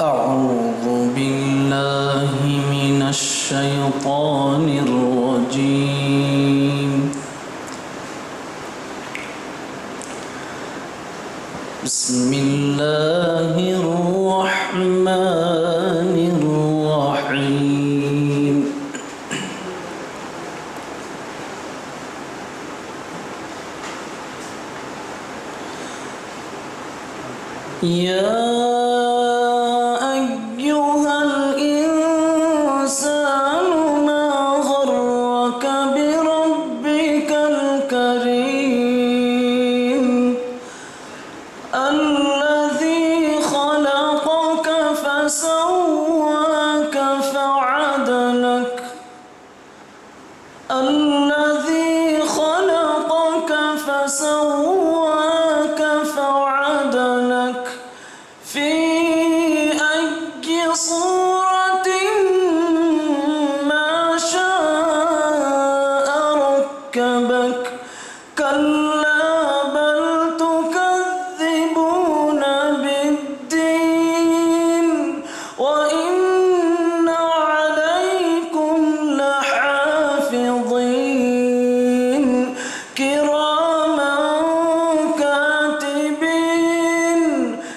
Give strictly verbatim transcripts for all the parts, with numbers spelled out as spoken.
أعوذ بالله من الشيطان الرجيم. بسم الله الرحمن الرحيم. يا أيها الإنسان ما غرك بربك الكريم الذي خلقك فسواك فعدلك الذي خلقك فسواك فعدلك في أي صورة ما شاء ركبك. كلا بل تكذبون بالدين وإن عليكم لحافظين كراما كاتبين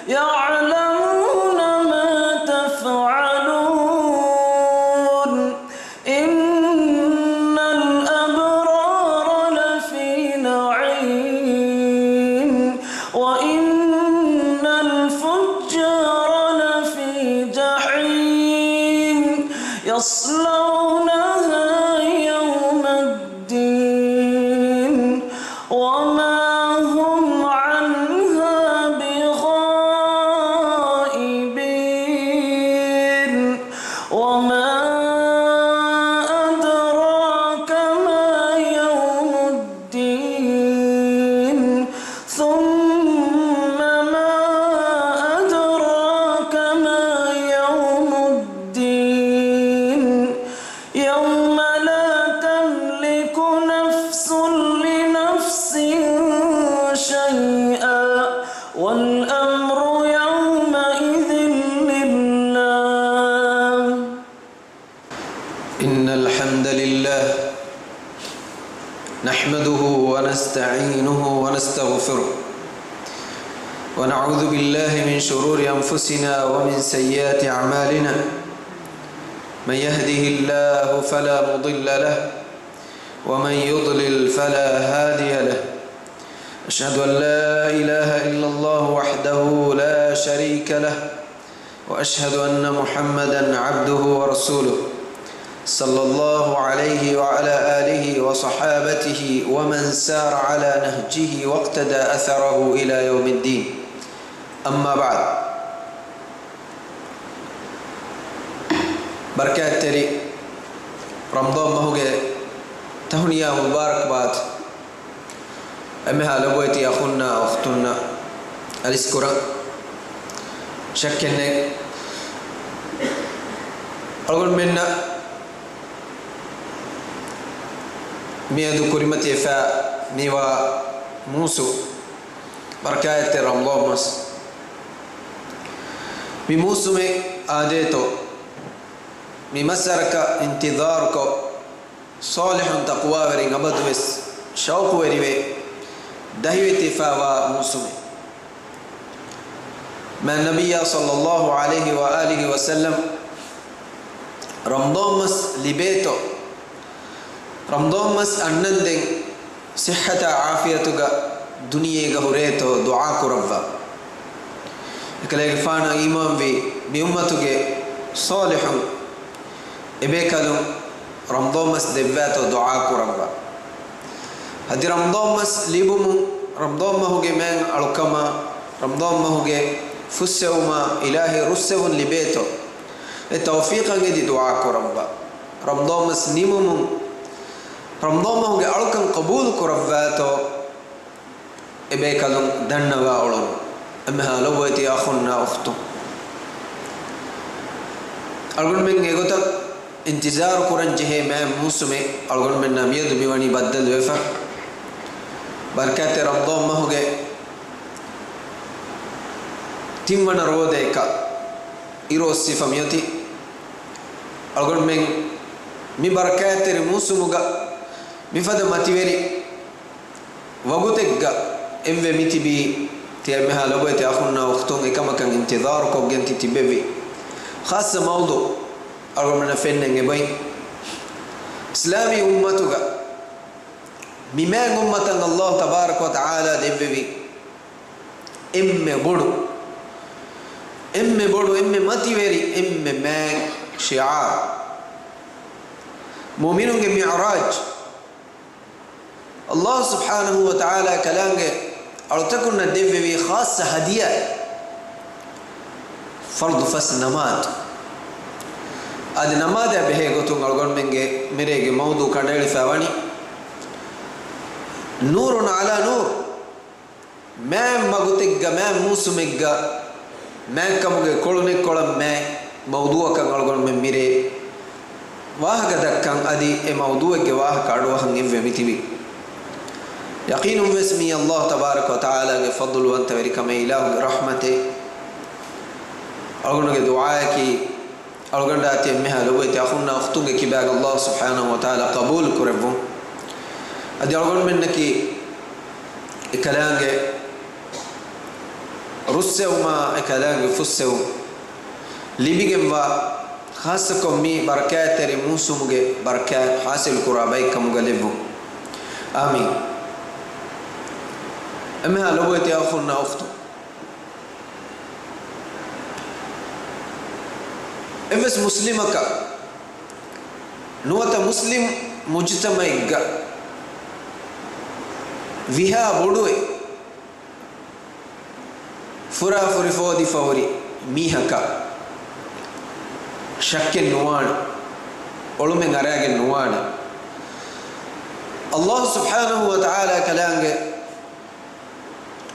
يعلمون ما تفعلون. إن الأبرار لفي نعيم وإن الفجار لفي جحيم يصلونها يوم الدين وما هم عنها بغائبين. وما أدراك ما يوم الدين. ثم ما أدراك ما يوم الدين. يوم لا تملك نفس لنفس شيئا والأمر يومئذ لله. إن الحمد لله نحمده ونستعينه ونستغفره ونعوذ بالله من شرور أنفسنا ومن سيئات أعمالنا. من يهده الله فلا مضل له ومن يضلل فلا هادي له. أشهد أن لا إله إلا الله وحده لا شريك له وأشهد أن محمدا عبده ورسوله صلى الله عليه وعلى آله وصحابته ومن سار على نهجه واقتدى أثره إلى يوم الدين. أما بعد. ބަރަކާތްތެރި ރަމަޟާން މަހުގެ ތަހުނިޔާ މުބާރަކްބާތު. އެންމެހާ ލޮބުވެތި އަޚުންނާ އުޚްތުންނަށް އަރިސްކުރަން. ޝައްކެއްނެތް، އަޅުގަނޑުމެންނަށް މިއަދު ކުރިމަތިވެފަ މިވާ މޫސުން، ބަރަކާތްތެރި ރަމަޟާން މަސް. މި މޫސުމެއް އާދޭތޯ، މި މަސް ވަރަކަށް އިންތިޒާރުކޮށް، ޞާލިޙުން ތަޤްވާވެރިން އަބަދުވެސް ޝައުޤުވެރިވެ ދަހިވެތިފަވާ މޫސުމެއް. މާތް ނަބިއްޔާ ޞައްލައްލާހު ޢަލައިހި ވައާލިހި ވަސައްލަމް ރަމަޟާން މަސް ލިބޭތޯ، ރަމަޟާން މަސް އަންނަންދެން ޞިއްޙަތާ ޢާފިޔަތުގަ ދުނިޔޭގަ ހުރޭތޯ ދުޢާ ކުރައްވާ. އެކަލޭގެފާނަށް އީމާންވި މި އުއްމަތުގެ ޞާލިޙުން އެބޭކަލުން ރަމަޟާން މަސް ދެއްވާތޯ ދުޢާ ކުރައްވާ. އަދި ރަމަޟާން މަސް ލިބުމުން، ރަމަޟާން މަހުގެ މާތް އަޅުކަމާ، ރަމަޟާން މަހުގެ ފުއްސެވުމާ އިލާހީ ރުއްސެވުން ލިބޭތޯ، އެ ތައުފީޤަށް އެދި ދުޢާ ކުރައްވާ. ރަމަޟާން މަސް ނިމުމުން، ރަމަޟާން މަހުގެ އަޅުކަން ޤަބޫލު ކުރައްވާތޯ، އެބޭކަލުން ދަންނަވާ އުޅުނު. އެންމެހާ ލޮބުވެތި އަޚުންނާ އުޚްތުން، އަޅުގަނޑުމެން އެގޮތަށް އިންތިޒާރު ކުރަން ޖެހޭ މާތް މޫސުމެއް އަޅުގަނޑުމެންނާ މިއަދު މިވަނީ ބައްދަލުވެފަ. ބަރަކާތްތެރި ރަމަޟާން މަހުގެ ތިންވަނަ ރޯދައަކަށް އިރު އޮއްސިފަ މިއޮތީ. އަޅުގަނޑުމެން މި ބަރަކާތްތެރި މޫސުމުގަ މިފަދަ މަތިވެރި ވަގުތެއްގަ އެއްވެ މިތިބީ، ތިޔަ އެންމެހާ ލޮބުވެތި އަޚުންނާ އުޚްތުން އެކަމަކަށް އިންތިޒާރުކޮށްގެން ތި ތިބެވި ޚާއްޞަ މައުޟޫޢު އަޅުގަނޑުމެންނަށް ފެންނަން އެބައި. އިސްލާމީ އުއްމަތުގަ މި މާތް އުއްމަތަށް ﷲ ތަބާރަކަ ވަތަޢާލާ ދެއްވެވި އެންމެ ބޮޑު، އެންމެ ބޮޑު، އެންމެ މަތިވެރި، އެންމެ މާތް ޝިޢާރު، މުއުމިނުންގެ މިޢުރާޖް. ﷲ ސުބްޙާނަހޫ ވަތަޢާލާ ކަލާނގެ އަޅުތަކުންނަށް ދެއްވެވި ޚާއްޞަ ހަދިޔާ، ފަރްޟު ފަސް ނަމާދު. އަދި ނަމާދާ ބެހޭ ގޮތުން އަޅުގަނޑުމެންގެ މިރޭގެ މައުޟޫޢު ކަނޑައެޅިފަ ވަނީ، ނޫރުން ޢަލާ ނޫރު. މާތް ވަގުތެއްގަ، މާތް މޫސުމެއްގަ، މާތްކަމުގެ ކޮޅުނެއްކޮޅަށް މާތް މައުޟޫޢަކަށް އަޅުގަނޑުމެން މިރޭ ވާހަކަ ދައްކަން، އަދި އެ މައުޟޫޢެއްގެ ވާހަކަ އަޑުއަހަން އެއްވެ މިތިބީ. ޔަޤީނުންވެސް މީ ﷲ ތަބާރަކަ ވަތަޢާލާގެ ފަޟްލުވަންތަވެރިކަމެއް، އިލާހުގެ ރަޙްމަތެއް. އަޅުގަނޑުގެ ދުޢާއަކީ، އަޅުގަނޑާ ތި އެންމެހާ ލޮބުވެތި އަޚުންނާ އުޚްތުންގެ ކިބާގަ ﷲ ސުބްޙާނަހޫ ވަތަޢާލާ ޤަބޫލު ކުރެއްވުން. އަދި އަޅުގަނޑުމެންނަކީ އެކަލާނގެ ރުއްސެވުމާ، އެކަލާނގެ ފުއްސެވުން ލިބިގެންވާ، ޚާއްޞަކޮށް މި ބަރަކާތްތެރި މޫސުމުގެ ބަރަކާތް ޙާޞިލުކުރާ ބައެއްކަމުގަ ލެއްވުން. އާމީން. އެންމެހާ ލޮބުވެތި އަޚުންނާ އުޚްތުން، އެއްވެސް މުސްލިމަކަށް ނުވަތަ މުސްލިމް މުޖުތަމަޢެއްގަ ވިހާ ބޮޑުވެ ފުރާފުރި ފޯދިފަ ހުރި މީހަކަށް ޝައްކެއް ނުވާނެ، އޮޅުމެއް އަރާގެން ނުވާނެ. ﷲ ސުބްޙާނަހޫ ވަތަޢާލާ ކަލާނގެ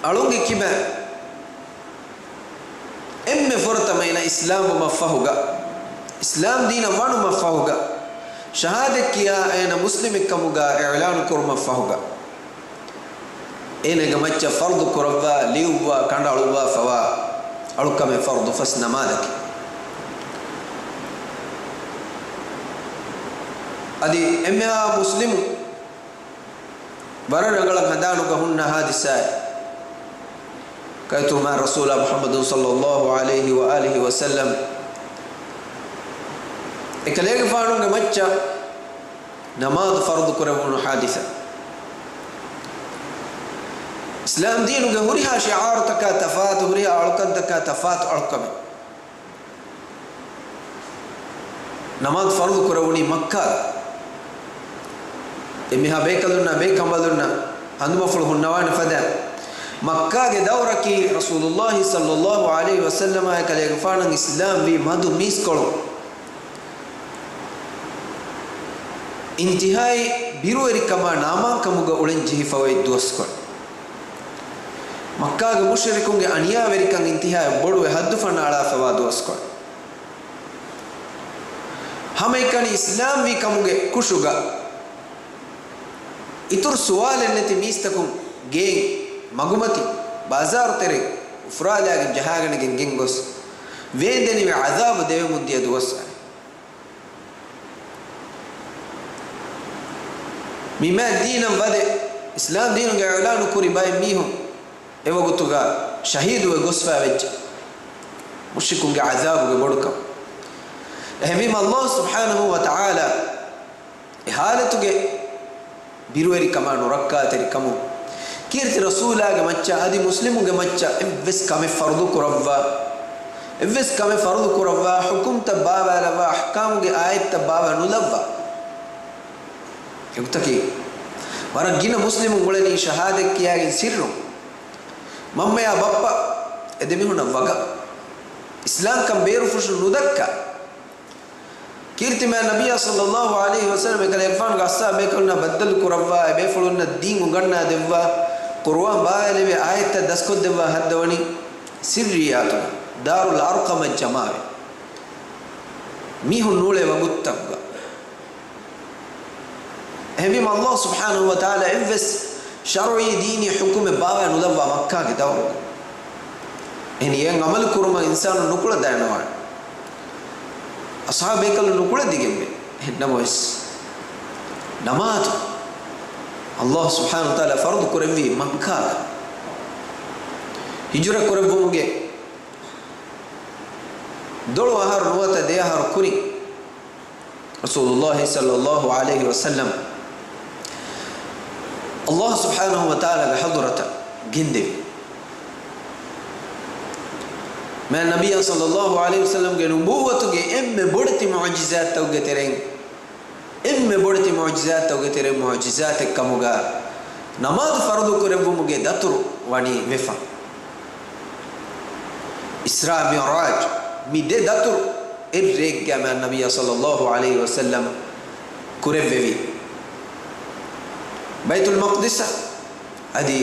އަޅުންގެ ކިބައިން އެންމެ ފުރަތަމަ އޭނަ އިސްލާމް ވުމަށްފަހުގަ، އިސްލާމް ދީނަށް ވަނުމަށްފަހުގަ، ޝަހާދަތް ކިޔާ އޭނަ މުސްލިމެއްކަމުގަ އިޢުލާނު ކުރުމަށްފަހުގަ، އޭނަގެ މައްޗަށް ފަރްޟު ކުރައްވާ، ލިޔުއްވާ، ކަނޑައަޅުއްވާފަވާ އަޅުކަމެއް ފަރްޟު ފަސް ނަމާދަކީ. އަދި އެންމެހާ މުސްލިމު ވަރަށް ރަނގަޅަށް ހަނދާނުގަ ހުންނަ ހާދިސާއެއް. ކައިތު މާ ރަސޫލާ މުޙައްމަދު ޞައްލައްލާހު ޢަލައިހި ވައާލިހި ވަސައްލަމް އެކަލޭގެފާނުގެ މައްޗަށް ނަމާދު ފަރުޟު ކުރެވުނު ހާދިސާ. އިސްލާމް ދީނުގެ ހުރިހާ ޝިޢާރުތަކާ ތަފާތު، ހުރިހާ އަޅުކަންތަކާ ތަފާތު އަޅުކަމެއް. ނަމާދު ފަރުޟު ކުރެވުނީ މައްކާގަ. އެންމެހާ ބޭކަލުންނާ ބޭކަނބަލުންނަށް ހަނދުމަފުޅު ހުންނަވާނެ ފަދަ، މައްކާގެ ދައުރަކީ ރަސޫލުއްލާހި ޞައްލައްލާހު ޢަލައިހި ވަސައްލަމާއި ކަލޭގެފާނަށް އިސްލާމް ވީ މަދު މީސްކޮޅު އިންތިހާއީ ބިރުވެރިކަމާ ނާމާންކަމުގަ އުޅެން ޖެހިފަ އޮތް ދުވަސްކޮޅެއް. މައްކާގެ މުޝްރިކުންގެ އަނިޔާވެރިކަން އިންތިހާއަށް ބޮޑުވެ ހައްދު ފަންނާޅާފަވާ ދުވަސްކޮޅެއް. ހަމައެކަނި އިސްލާމްވީ ކަމުގެ ކުށުގަ އިތުރު ސުވާލެއް ނެތި މީސްތަކުން ގެއިން މަގުމަތި ބާޒާރު ތެރެ އުފުރާލާގެން ޖަހާގަނެގެން ގެންގޮސް ވޭންދެނިވެ ޢަޛާބު ދެވެމުން ދިޔަ ދުވަސް އައި. މި މާތް ދީނަށް ވަދެ އިސްލާމް ދީނުގެ އިޢުލާނު ކުރި ބައެއް މީހުން އެވަގުތުގަ ޝަހީދުވެ ގޮސްފަ ވެއްޖެ. މުޝްރިކުންގެ ޢަޛާބުގެ ބޮޑުކަމަށް. އެހެންވީމަ ﷲ ސުބްޙާނަހޫ ވަތަޢާލާ އެ ޙާލަތުގެ ބިރުވެރިކަމާ ނުރައްކާތެރިކަމުން ކީރިތި ރަސޫލާގެ މައްޗަށް އަދި މުސްލިމުންގެ މައްޗަށް އެއްވެސް ކަމެއް ފަރުޟު ކުރައްވާ، އެއްވެސް ކަމެއް ފަރުޟު ކުރައްވާ، ޙުކުމްތައް ބާވާލައްވާ، އަޙްކާމުގެ އާޔަތްތައް ބާވާ ނުލައްވާ. އެގޮތަކީ ވަރަށް ގިނަ މުސްލިމުން އުޅެނީ ޝަހާދަތް ކިޔާގެން ސިއްރުން. މަންމަޔާ ބައްޕަ އެ ދެމީހުންނަށް ވަގަށް. އިސްލާމްކަން ބޭރުފުށުން ނުދައްކާ. ކީރިތިމާ ނަބިއްޔާ ޞައްލައްލާހު ޢަލައިހި ވަސައްލަމް އެކަލޭގެފާނުގެ އަޞްޙާބު ބޭކަލުންނާ ބައްދަލު ކުރައްވާ، އެބޭފުޅުންނަށް ދީން އުނގަންނާ ދެއްވާ، ޤުރުއާން ބާވާލެވޭ އާޔަތްތައް ދަސްކޮށްދެއްވާ ހައްދަވަނީ ސިއްރިއްޔާތުގަ، ދާރުލް އަރްޤަމަށް ޖަމާވެ. މީހުން ނޫޅޭ ވަގުތުތަކުގަ. އެހެންވީމަ ﷲ ސުބްޙާނަހޫ ވަތަޢާލާ އެއްވެސް ޝަރުޢީ ދީނީ ޙުކުމެއް ބާވާ ނުލައްވާ މައްކާގެ ދައުރުގަ. އެހެނީ އެއަށް ޢަމަލު ކުރުމަށް އިންސާނުން ނުކުޅަދާންވާނެ. އަޞްޙާބޭކަލުން ނުކުޅެދިގެންވޭ. އެހެންނަމަވެސް، ނަމާދު ﷲ ސުބްޙާނަހޫ ވަތަޢާލާ ފަރުޟު ކުރެއްވީ މައްކާގަ. ހިޖުރަ ކުރެއްވުމުގެ ދޮޅު އަހަރު ނުވަތަ ދެ އަހަރު ކުރިން، ރަސޫލުﷲ ޞައްލަﷲ ޢަލައިހި ވަސައްލަމް ﷲ ސުބްޙާނަހޫ ވަތަޢާލާގެ ޙަޟްރަތަށް ގެންދެވި. މާތް ނަބިއްޔާ ޞައްލަﷲ ޢަލައިހި ވަސައްލަމްގެ ނުބުއްވަތުގެ އެންމެ ބޮޑެތި މުޢުޖިޒާތްތަކުގެ ތެރެއިން، އެންމެ ބޮޑެތި މުޢުޖިޒާތްތަކުގެ ތެރެއިން މުޢުޖިޒާތެއް ކަމުގަ، ނަމާދު ފަރުޟު ކުރެއްވުމުގެ ދަތުރު ވަނީ ވެފަ. އިސްރާ މިޢުރާޖް މި ދެ ދަތުރު އެއްރެއެއްގަ މާތް ނަބިއްޔާ ޞައްލަﷲ ޢަލައިހި ވަސައްލަމް ކުރެއްވެވި. ބައިތުލް މަޤްދިސަށް، އަދި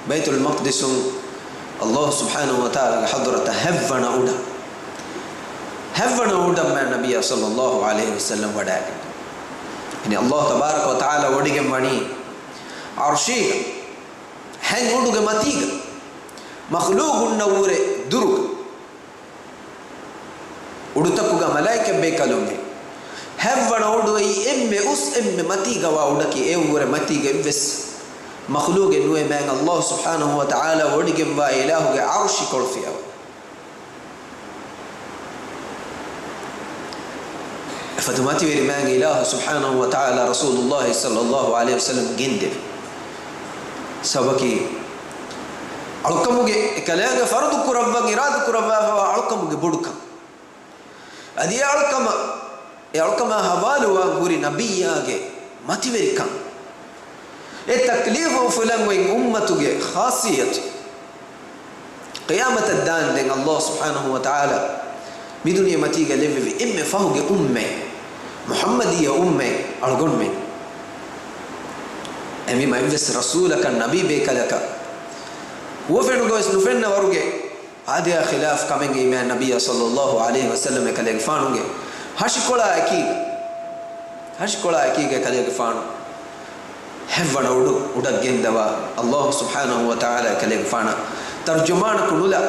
ބައިތުލް މަޤްދިސުން ﷲ ސުބްޙާނަހޫ ވަތަޢާލާގެ ޙަޟްރަތަށް ހަތްވަނަ އުޑަށް، ހަތްވަނަ އުޑަށް މާތް ނަބިއްޔާ ޞައްލަﷲ ޢަލައިހި ވަސައްލަމް ވަޑައިގެން. އެން ﷲ ތަބާރަކަ ވަތަޢާލާ ވޮޑިގެން ވަނީ ޢަރްޝީގަ، ހަތް އުޑުގެ މަތީގަ، މަޚްލޫޤުންނަށްވުރެ ދުރުގަ. އުޑުތަކުގަ މަލާއިކަ ބޭކަލުން ވޭ. ހަތްވަނަ އުޑު އެއީ އެންމެ އުސް އެންމެ މަތީގަވާ އުޑަކީ، އެއަށްވުރެ މަތީގަ އެއްވެސް މަޚްލޫޤެއް ނުވޭ މާތް ﷲ ސުބްޙާނަހޫ ވަތަޢާލާ ވޮޑިގެންވާ އިލާހުގެ ޢަރުޝި ކޮޅު ފިޔަވަޅު. އެފަދަ މަތިވެރި މާތް އިލާހު ސުބްޙާނަހޫ ވަތަޢާލާ ރަސޫލުﷲ ޞައްލަﷲ ޢަލައިހި ވަސައްލަމް ގެންދެވި. ސަބަބަކީ، އަޅުކަމުގެ އެކަލާނގެ ފަރުޟު ކުރައްވަން އިރާދަ ކުރައްވާފަވާ އަޅުކަމުގެ ބޮޑުކަން. އަދި އެ އަޅުކަމަށް، އެ އަޅުކަމާ ހަވާލުވާން ހުރި ނަބިއްޔާގެ މަތިވެރިކަން. އެ ތަކްލީފު އުފުލަން އޮތް އުއްމަތުގެ ޚާއްޞިއްޔަތު. ޤިޔާމަތަށް ދާންދެން ﷲ ސުބްޙާނަހޫ ވަތަޢާލާ މި ދުނިޔެ މަތީގަ ލެއްވެވި އެންމެ ފަހުގެ އުއްމަތް، މުޙައްމަދިއްޔަ އުއްމަތް އަޅުގަނޑުމެން. އެހެންވީމަ އެއްވެސް ރަސޫލަކަށް ނަބީ ބޭކަލަކަށް ހުވަފެނުގަވެސް ނުފެންނަ ވަރުގެ އާދަޔާ ޚިލާފް ކަމެއްގައި މާތް ނަބިއްޔާ ޞައްލަﷲ ޢަލައިހި ވަސައްލަމް އެކަލޭގެފާނުގެ ހަށިކޮޅާ އެކީގަ، ހަށިކޮޅާ އެކީގަ އެކަލޭގެފާނު ހަތްވަނަ އުޑު، އުޑަށް ގެންދަވާ ﷲ ސުބްޙާނަހޫ ވަތަޢާލާ އެކަލޭގެފާނަށް ތަރްޖުމާނަކު ނުލާ،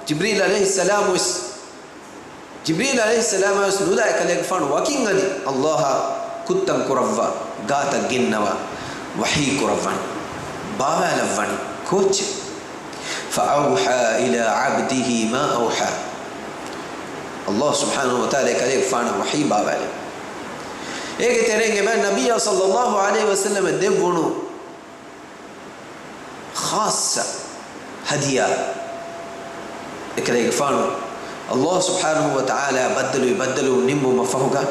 ޖިބްރީލް ޢަލައިހިއްސަލާމުވެސް، ޖިބްރީލް ޢަލައިހިއްސަލާމަށްވެސް ނުލާ އެކަލޭގެފާނު ވަކިން އަދި ﷲ އާ ކުށްތައް ކުރައްވާ ގާތަށް ގެންނަވާ ވަޙީ ކުރައްވަނީ، ބާވާލައްވަނީ ކޯއްޗެއް؟ فأوحى إلى عبده ما أوحى. ﷲ ސުބްޙާނަހޫ ވަތަޢާލާ އެކަލޭގެފާނަށް ވަޙީ ބާވާލި. އޭގެ ތެރެއިން އެ މާތް ނަބިއްޔާ ޞައްލަﷲ ޢަލައިހި ވަސައްލަމަށް ދެއްވުނު ޚާއްޞަ ހަދިޔާ އެކަލޭގެފާނު ﷲ ސުބްޙާނަހޫ ވަތަޢާލާ ބައްދަލުވި، ބައްދަލުވުން ނިންމުމަށް ފަހުގަ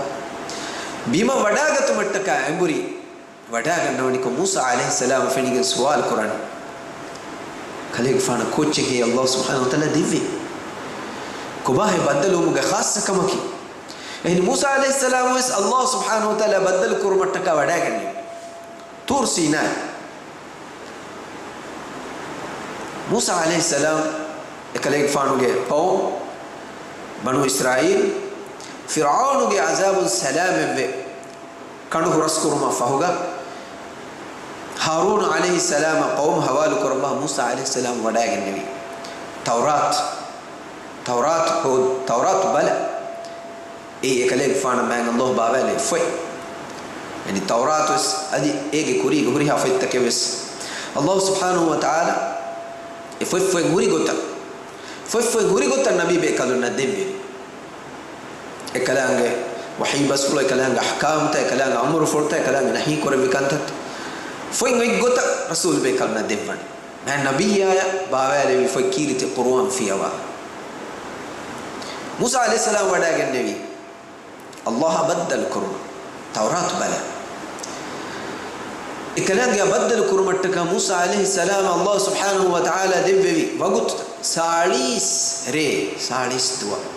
ބިމަށް ވަޑާގަތުމަށްޓަކާ އެނބުރި ވަޑާގަންނަވަނިކޮށް، މޫސާ ޢަލައިހިއްސަލާމަށް ފެނިގެން ސުވާލު ކުރަނީ، ކަލޭގެފާނަށް ކޯއްޗެކޭ ﷲ ސުބްޙާނަހޫ ވަތަޢާލާ ދެއްވީ؟ ކޮބާހޭ ބައްދަލުވުމުގެ ޚާއްޞަ ކަމަކީ؟ އެހެނީ މޫސާ ޢަލައިހިއްސަލާމުވެސް ﷲ ސުބްޙާނަހޫ ވަތަޢާލާ ބައްދަލު ކުރުމަށްޓަކާ ވަޑާގެންނެވި. ޠޫރު ސީނާއި. މޫސާ ޢަލައިހިއްސަލާމް އެކަލޭގެފާނުގެ ޤައުމު، ބަނޫ އިސްރާއީލް، ފިރްޢައުނުގެ ޢަޒާބުން ސަލާމަތްވެ، ކަނޑު ހުރަސްކުރުމަށް ފަހުގަ، ހާރޫނު ޢަލައިހިއްސަލާމަށް ޤައުމު ޙަވާލު ކުރައްވާ މޫސާ ޢަލައިހިއްސަލާމް ވަޑައިގެންނެވި. ތައުރާތު، ތައުރާތު ހޯ-، ތައުރާތު ބަލަ. އެއީ އެކަލޭގެފާނަށް މާތް ﷲ ބާވާލި ފޮތް. އެން ތައުރާތުވެސް އަދި އޭގެ ކުރީގެ ހުރިހާ ފޮތްތަކެއްވެސް ﷲ ސުބްޙާނަހޫ ވަތަޢާލާ އެ ފޮތްފޮތް ހުރި ގޮތަށް، ފޮތްފޮތް ހުރި ގޮތަށް ނަބީ ބޭކަލުންނަށް ދެއްވެވި. އެކަލާނގެ ވަޙީ ބަސްފުޅު، އެކަލާނގެ އަޙްކާމްތައް، އެކަލާނގެ އަމުރުފުޅުތައް، އެކަލާނގެ ނަހީ ކުރެއްވި ކަންތައްތައް ފޮތް އޮތް ގޮތަށް ރަސޫލު ބޭކަލުންނަށް ދެއްވަން. މާތް ނަބިއްޔާޔަށް ބާވާލެވި ފޮތް ކީރިތި ޤުރުއާން ފިޔަވާ. މޫސާ ޢަލައިހިއްސަލާމް ވަޑައިގެންނެވީ ﷲ އާ ބައްދަލު ކުރުމަށް ތައުރާތު ބަލަ. އެކަލާނގެ އާ ބައްދަލު ކުރުމަށްޓަކާ މޫސާ ޢަލައިހިއްސަލާމަށް ﷲ ސުބްޙާނަހޫ ވަތަޢާލާ ދެއްވެވި ވަގުތުތައް ސާޅީސް ރޭ، ސާޅީސް ދުވަހު.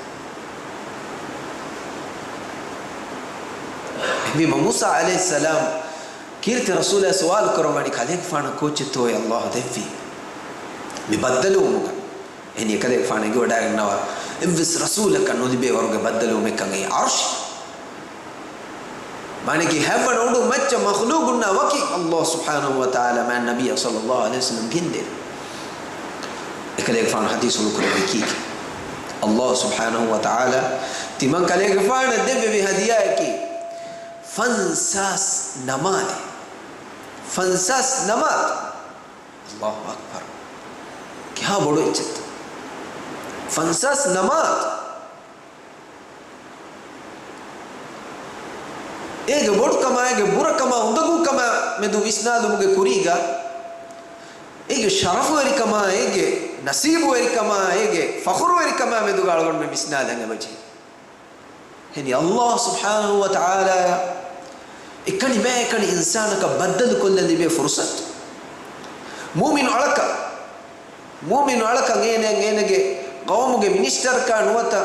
އެހެންވީމަ މޫސާ ޢަލައިހިއްސަލާމް ކީރިތި ރަސޫލާ ސުވާލު ކުރައްވަނީ، ކަލޭގެފާނަށް ކޯއްޗެއްތޯއޭ ﷲ ދެއްވީ މި ބައްދަލުވުމުގަ؟ އެހެނީ އެކަލޭގެފާނު އެނގިވަޑައިގަންނަވާ، އެއްވެސް ރަސޫލަކަށް ނުލިބޭ ވަރުގެ ބައްދަލުވުމެއްކަން އެއީ ޢަރުޝް. މާނައަކީ ހަތްވަނަ އުޑު މައްޗަށް މަޚްލޫޤުންނާ ވަކި ﷲ ސުބްޙާނަހޫ ވަތަޢާލާ މާތް ނަބިއްޔާ ޞައްލަﷲ ޢަލައިހި ވަސައްލަމް ގެންދެވި. އެކަލޭގެފާނު ޙަދީޘްފުޅު ކުރެއްވީ ކީކޭ؟ ﷲ ސުބްޙާނަހޫ ވަތަޢާލާ ތިމަން ކަލޭގެފާނަށް ދެއްވެވި ހަދިޔާއަކީ ފަންސާސް ނަމާދެއް. ފަންސާސް ނަމާދު. އައްލާހު އަކްބަރު. ކިހާ ބޮޑު އެއްޗެއްތަ؟ ފަންސާސް ނަމާދު. އޭގެ ބޮޑުކަމާ، އޭގެ ބުރަކަމާ، އުނދަގޫކަމާ މެދު ވިސްނާލުމުގެ ކުރީގަ، އޭގެ ޝަރަފުވެރިކަމާ، އޭގެ ނަސީބުވެރިކަމާ، އޭގެ ފަޚުރުވެރިކަމާ މެދުގަ އަޅުގަނޑުމެން ވިސްނާލަން އެބަޖެހޭ. އެހެނީ އައްލާހު ސުބްޙާނަހު ވަ ތަޢާލާއަށް އެކަނި މާ އެކަނި އިންސާނަކަށް ބައްދަލުކޮށްލަން ލިބޭ ފުރުޞަތު. މުއުމިނު އަޅަކަށް، މުއުމިނު އަޅަކަށް އޭނަ، އޭނަގެ ޤައުމުގެ މިނިސްޓަރަކާ ނުވަތަ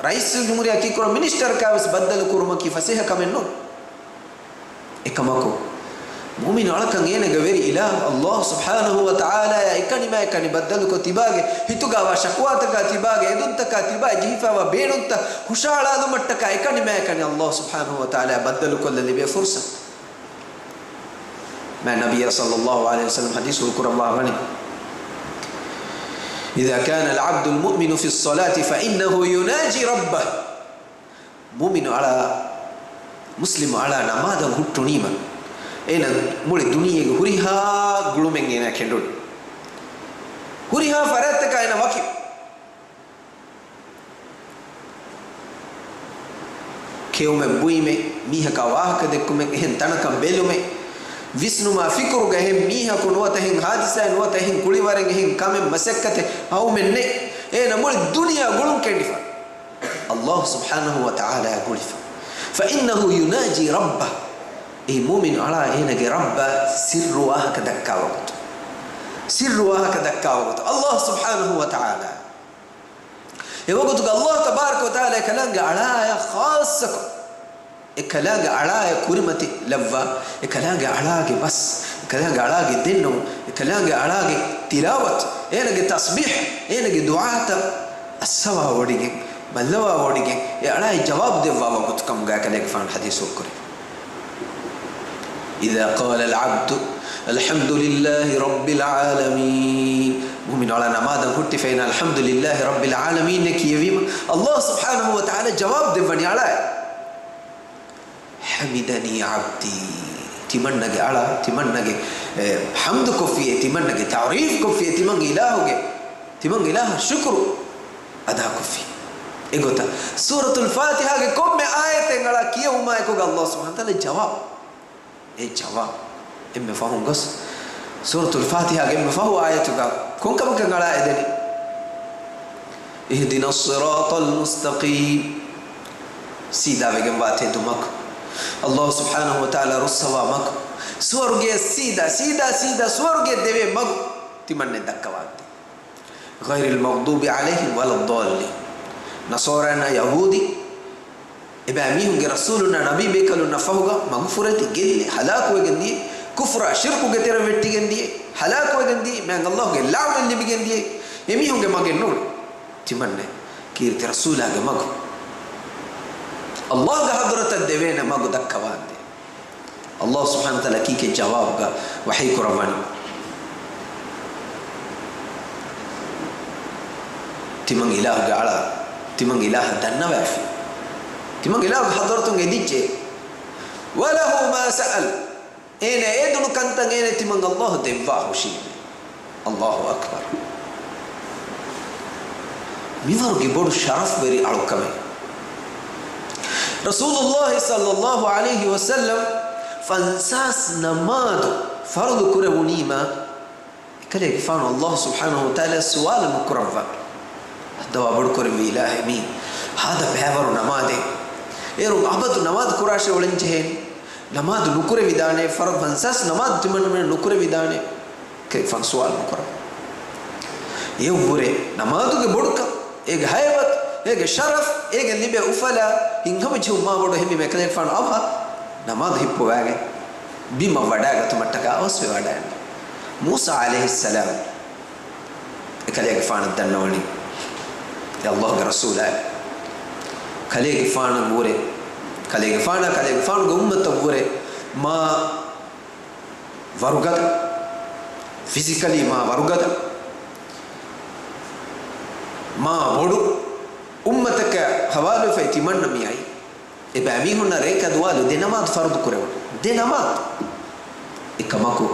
ރައީސުލްޖުމްހޫރިއްޔާ ކީއްކުރަން މިނިސްޓަރަކާ ވެސް ބައްދަލު ކުރުމަކީ ފަސޭހަ ކަމެއް ނޫން. އެކަމަކު، މުއުމިނު އަޅަކަށް އޭނަގެ ވެރި އިލާހު އައްލާހު ސުބްޙާނަހު ވަ ތަޢާލާއާ އެކަނި މާ އެކަނި ބައްދަލުކޮށް، ތިބާގެ ހިތުގަވާ ޝަކުވާތަކާ، ތިބާގެ އެދުންތަކާ، ތިބާއަށް ޖެހިފައިވާ ބޭނުންތައް ހުށަހަޅާލުމަށްޓަކާ އެކަނި މާ އެކަނި އައްލާހު ސުބްޙާނަހު ވަ ތަޢާލާއާ ބައްދަލުކޮށްލަން ލިބޭ ފުރުޞަތު. މާތް ނަބިއްޔާ ޞައްލައްލާހު ޢަލައިހި ވަސައްލަމަ ޙަދީޘްފުޅު ކުރައްވާ ވަނީ، إذا كان العبد المؤمن في الصلاة فإنه يناجي ربه. މުއުމިނު އަޅާ، މުސްލިމު އަޅާ ނަމާދަށް ހުއްޓުނީމަ، އޭނަ މުޅި ދުނިޔޭގެ ހުރިހާ ގުޅުމެއް އޭނަ ކެނޑުނު. ހުރިހާ ފަރާތްތަކާ އޭނަ ވަކި. ކެއުމެއް ބުއިމެއް، މީހަކާ ވާހަކަ ދެއްކުމެއް، އެހެން ތަނަކަށް ބެލުމެއް، ވިސްނުމާ ފިކުރުގަ އެހެން މީހަކު ނުވަތަ އެހެން ހާދިސާއެއް ނުވަތަ އެހެން ކުޅިވަރެއް، އެހެން ކަމެއް މަސައްކަތެއް ހައުމެއް ނެތް. އޭނަ މުޅި ދުނިޔެ ގުޅުން ކެނޑިފަ، އައްލާހު ސުބްޙާނަހު ވަ ތަޢާލާއާ ގުޅިފަ. فإنه يناجي ربه. އެ މުއުމިނު އަޅާ އޭނަގެ ރައްބަށް ސިއްރު ވާހަކަ ދައްކާ ވަގުތު. ސިއްރު ވާހަކަ ދައްކާ ވަގުތު. އައްލާހު ސުބްޙާނަހު ވަ ތަޢާލާ. އެ ވަގުތުގަ އައްލާހު ތަބާރަކަ ވަ ތަޢާލާ އެ ކަލާނގެ އަޅާޔާ ޚާއްޞަކޮށް، އެ ކަލާނގެ އަޅާޔަށް ކުރިމަތި ލައްވާ، އެ ކަލާނގެ އަޅާގެ ބަސް، އެ ކަލާނގެ އަޅާގެ ދެންނެވުން، އެ ކަލާނގެ އަޅާގެ ތިލާވަތު، އޭނަގެ ތަސްބީޙް، އޭނަގެ ދުޢާތައް އައްސަވާވޮޑިގެން، ބައްލަވާވޮޑިގެން، އެ އަޅާއަށް ޖަވާބު ދެއްވާ ވަގުތު ކަމުގައި ކަލޭގެފާނު ޙަދީޘްފުޅު ކުރޭ. إذا قال العبد الحمد لله رب العالمين. މުއުމިނު އަޅާ ނަމާދަށް ހުއްޓިފައިނަ الحمد لله رب العالمين އޭ ކިޔެވީމަ، އައްލާހު ސުބްޙާނަހު ވަ ތަޢާލާ ޖަވާބު ދެއްވަނީ އަޅާއަށް. حمدني عبدي. ތިމަންނަގެ އަޅާ، ތިމަންނަގެ، އެ، ޙަމްދު ކޮށްފިއޭ، ތިމަންނަގެ ތަޢުރީފް ކޮށްފިއޭ، ތިމަން އިލާހުގެ، ތިމަން އިލާހަށް ޝުކުރު އަދާކޮށްފި. އެގޮތަށް ސޫރަތުލް ފާތިޙާގެ ކޮންމެ އާޔަތެއް އަޅާ ކިޔެވުމާއެކުގަ އައްލާހު ސުބްޙާނަހު ވަ ތަޢާލާ ޖަވާބު، އެ ޖަވާބު. އެންމެ ފަހުން ގޮސް، ސޫރަތުލް ފާތިޙާގެ އެންމެ ފަހު އާޔަތުގަ ކޮންކަމަކަށް އަޅާ އެދެނީ؟ اهدنا الصراط المستقيم. ސީދާވެގެންވާ ތެދު މަގު. އައްލާހު ސުބްޙާނަހު ވަ ތަޢާލާ ރުއްސަވާ މަގު. ސުވަރުގެއަށް ސީދާ، ސީދާ، ސީދާ ސުވަރުގެއަށް ދެވޭ މަގު ތިމަންނައަށް ދައްކަވާނދޭ. غير المغضوب عليهم ولا الضالين. ނަޞާރާއިންނާ ޔަހޫދީ، އެބައިމީހުންގެ ރަސޫލުންނާ ނަބީބޭކަލުންނަށް ފަހުގަ މަގުފުރެތި ގެއްލި ހަލާކުވެގެން ދިޔަ، ކުފްރާ ޝިރްކުގެ ތެރެ ވެއްޓިގެން ދިޔަ، ހަލާކުވެގެން ދިޔަ، މާތް އައްލާހުގެ ލަޢުނަތް ލިބިގެން ދިޔަ، އެމީހުންގެ މަގެއް ނޫން. ތިމަންނަ ކީރިތި ރަސޫލާގެ މަގު. އައްލާހުގެ ޙަޟްރަތަށް ދެވޭނެ މަގު ދައްކަވާނދޭ. އައްލާހު ސުބްޙާނަހު ވަ ތަޢާލާ ކީކޭ ޖަވާބުގަ ވަޙީ ކުރައްވަނީ؟ ތިމަން އިލާހުގެ އަޅާ، ތިމަން އިލާހަށް ދަންނަވައިފި. ތިމަން އިލާހުގެ ޙަޟްރަތުން އެދިއްޖެ. وله ما سأل. އޭނަ އެދުނު ކަންތައް އޭނަ ތިމަން އައްލާހު ދެއްވާ ހުށީމޭ. އައްލާހު އަކްބަރު. މިވަރުގެ ބޮޑު ޝަރަފްވެރި އަޅުކަމެއް. ރަސޫލުﷲ ޞައްލަﷲ ޢަލައިހި ވަސައްލަމް ފަންސާސް ނަމާދު ފަރުޟު ކުރެވުނީމާ، އެކަލޭގެފާނު އައްލާހު ސުބްޙާނަހު ވަ ތަޢާލާ ސުވާލު ނުކުރައްވާ. ހައްދަވާ ބޮޑުކުރެއްވި އިލާހޭ، މީ ހާދަ ބައިވަރު ނަމާދެއް. އޭރުން އަބަދު ނަމާދު ކުރާށޭ އުޅެން ޖެހޭނީ. ނަމާދު ނުކުރެވިދާނެ، ފަރުޟު ފަންސާސް ނަމާދު ތިމަންމެން ނުކުރެވިދާނެ. ކެއިފަން ސުވާލު ނުކުރަން. އެއަށްވުރެ ނަމާދުގެ ބޮޑުކަން، އޭގެ ހައިބަތު، އޭގެ ޝަރަފް، އޭގެ ލިބޭ އުފަލާ ހިތްހަމަޖެހުން މާ ބޮޑު އެހެންވީމަ އެކަލޭގެފާނު އަވަހަށް ނަމާދު ހިއްޕުވާގެން ބިމަށް ވަޑައިގަތުމަށްޓަކާ އަވަސްވެވަޑައިގެން. މޫސާ ޢަލައިހިއްސަލާމް އެކަލޭގެފާނަށް ދަންނަވަނީ، އެ އައްލާހުގެ ރަސޫލާއޭ، ކަލޭގެފާނަށްވުރެ، ކަލޭގެފާނާ ކަލޭގެފާނުގެ އުއްމަތަށްވުރެ މާ ވަރުގަދަ، ފިޒިކަލީ މާ ވަރުގަދަ، މާ ބޮޑު، އުއްމަތަކަށް ހަވާލުވެފައި ތިމަންނަ މިއައީ. އެބައިމީހުންނަށް ރޭކަށް ދުވާލު ދެ ނަމާދު ފަރުޟު ކުރެވުނު. ދެ ނަމާދު. އެކަމަކު،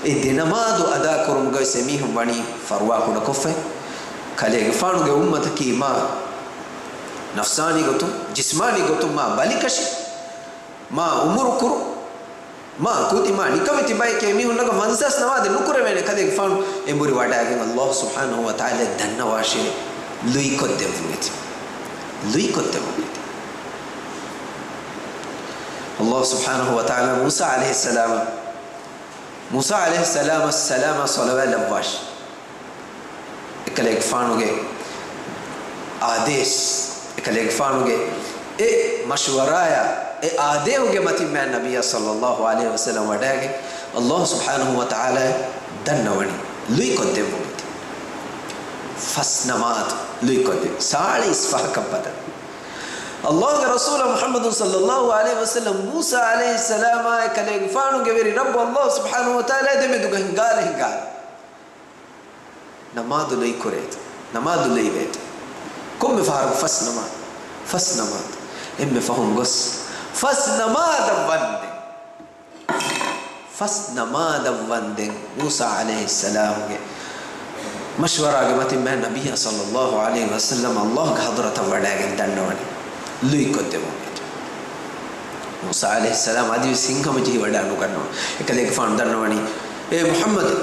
އެ ދެ ނަމާދު އަދާ ކުރުމުގަވެސް އެމީހުން ވަނީ ފަރުވާ ކުޑަކޮށްފައި. ކަލޭގެފާނުގެ އުއްމަތަކީ މާ ނަފްސާނީ ގޮތުން، ޖިސްމާނީ ގޮތުން މާ ބަލިކަށި، މާ އުމުރުކުރު، މާ ކުދި، މާ ނިކަމެތި ބައެކޭ. މީހުންނަކަށް ފަންސާސް ނަމާދެއް ނުކުރެވޭނެ. ކަލޭގެފާނު އެނބުރި ވަޑައިގެން އައްލާހު ސުބްޙާނަހު ވަ ތަޢާލާ ދަންނަވާށޭ، ލުއިކޮށްދެއްވުންއެތި. ލުއިކޮށްދެއްވުންއެތި. އައްލާހު ސުބްޙާނަހު ވަ ތަޢާލާ މޫސާ ޢަލައިހިއްސަލާމަށް، މޫސާ ޢަލައިހިއްސަލާމަށް ސަލާމާ ޞަލަވާތް ލައްވާށި. އެކަލޭގެފާނުގެ އާދޭސް، އެކަލޭގެފާނުގެ އެ މަޝްވަރާޔާ، އެ އާދޭހުގެ މަތިން މާތް ނަބިއްޔާ ޞައްލައްލާހު ޢަލައިހި ވަސައްލަމް ވަޑައިގެން، އައްލާހު ސުބްޙާނަހު ވަ ތަޢާލާ ދަންނަވަނީ ލުއިކޮށްދެއްވުން. ފަސް ނަމާދު ލުއިކޮށްދެއްވި. ސާޅީސް ފަހަކަށް ބަދަލު. އައްލާހުގެ ރަސޫލާ މުޙައްމަދު ޞައްލައްލާހު ޢަލައިހި ވަސައްލަމް، މޫސާ ޢަލައިހިއްސަލާމާއި ކަލޭގެފާނުގެ ވެރި ރައްބު އައްލާހު ސުބްޙާނަހު ވަ ތަޢާލާ ދެމެދުގަ ހިނގާލަ ހިނގާލަ ނަމާދު ލުއިކުރޭތޯ، ނަމާދު ލުއިވޭތޯ. ކޮންމެ ފަހަރަކު ފަސް ނަމާދު، ފަސް ނަމާދު. އެންމެ ފަހުން ގޮސް ފަސް ނަމާދަށް ވަންދެން. ފަސް ނަމާދަށް ވަންދެން މޫސާ ޢަލައިހިއްސަލާމުގެ މަޝްވަރާގެ މަތިން މާތް ނަބިއްޔާ ޞައްލައްލާހު ޢަލައިހި ވަސައްލަމް އައްލާހުގެ ޙަޟްރަތަށް ވަޑައިގެން ދަންނަވަނީ ލުއިކޮށްދެއްވުން. މޫސާ ޢަލައިހިއްސަލާމް އަދިވެސް ހިތްހަމަޖެހި ވަޑައިނުގަންނަވާ. އެކަލޭގެފާނު ދަންނަވަނީ، އޭ މުޙައްމަދު،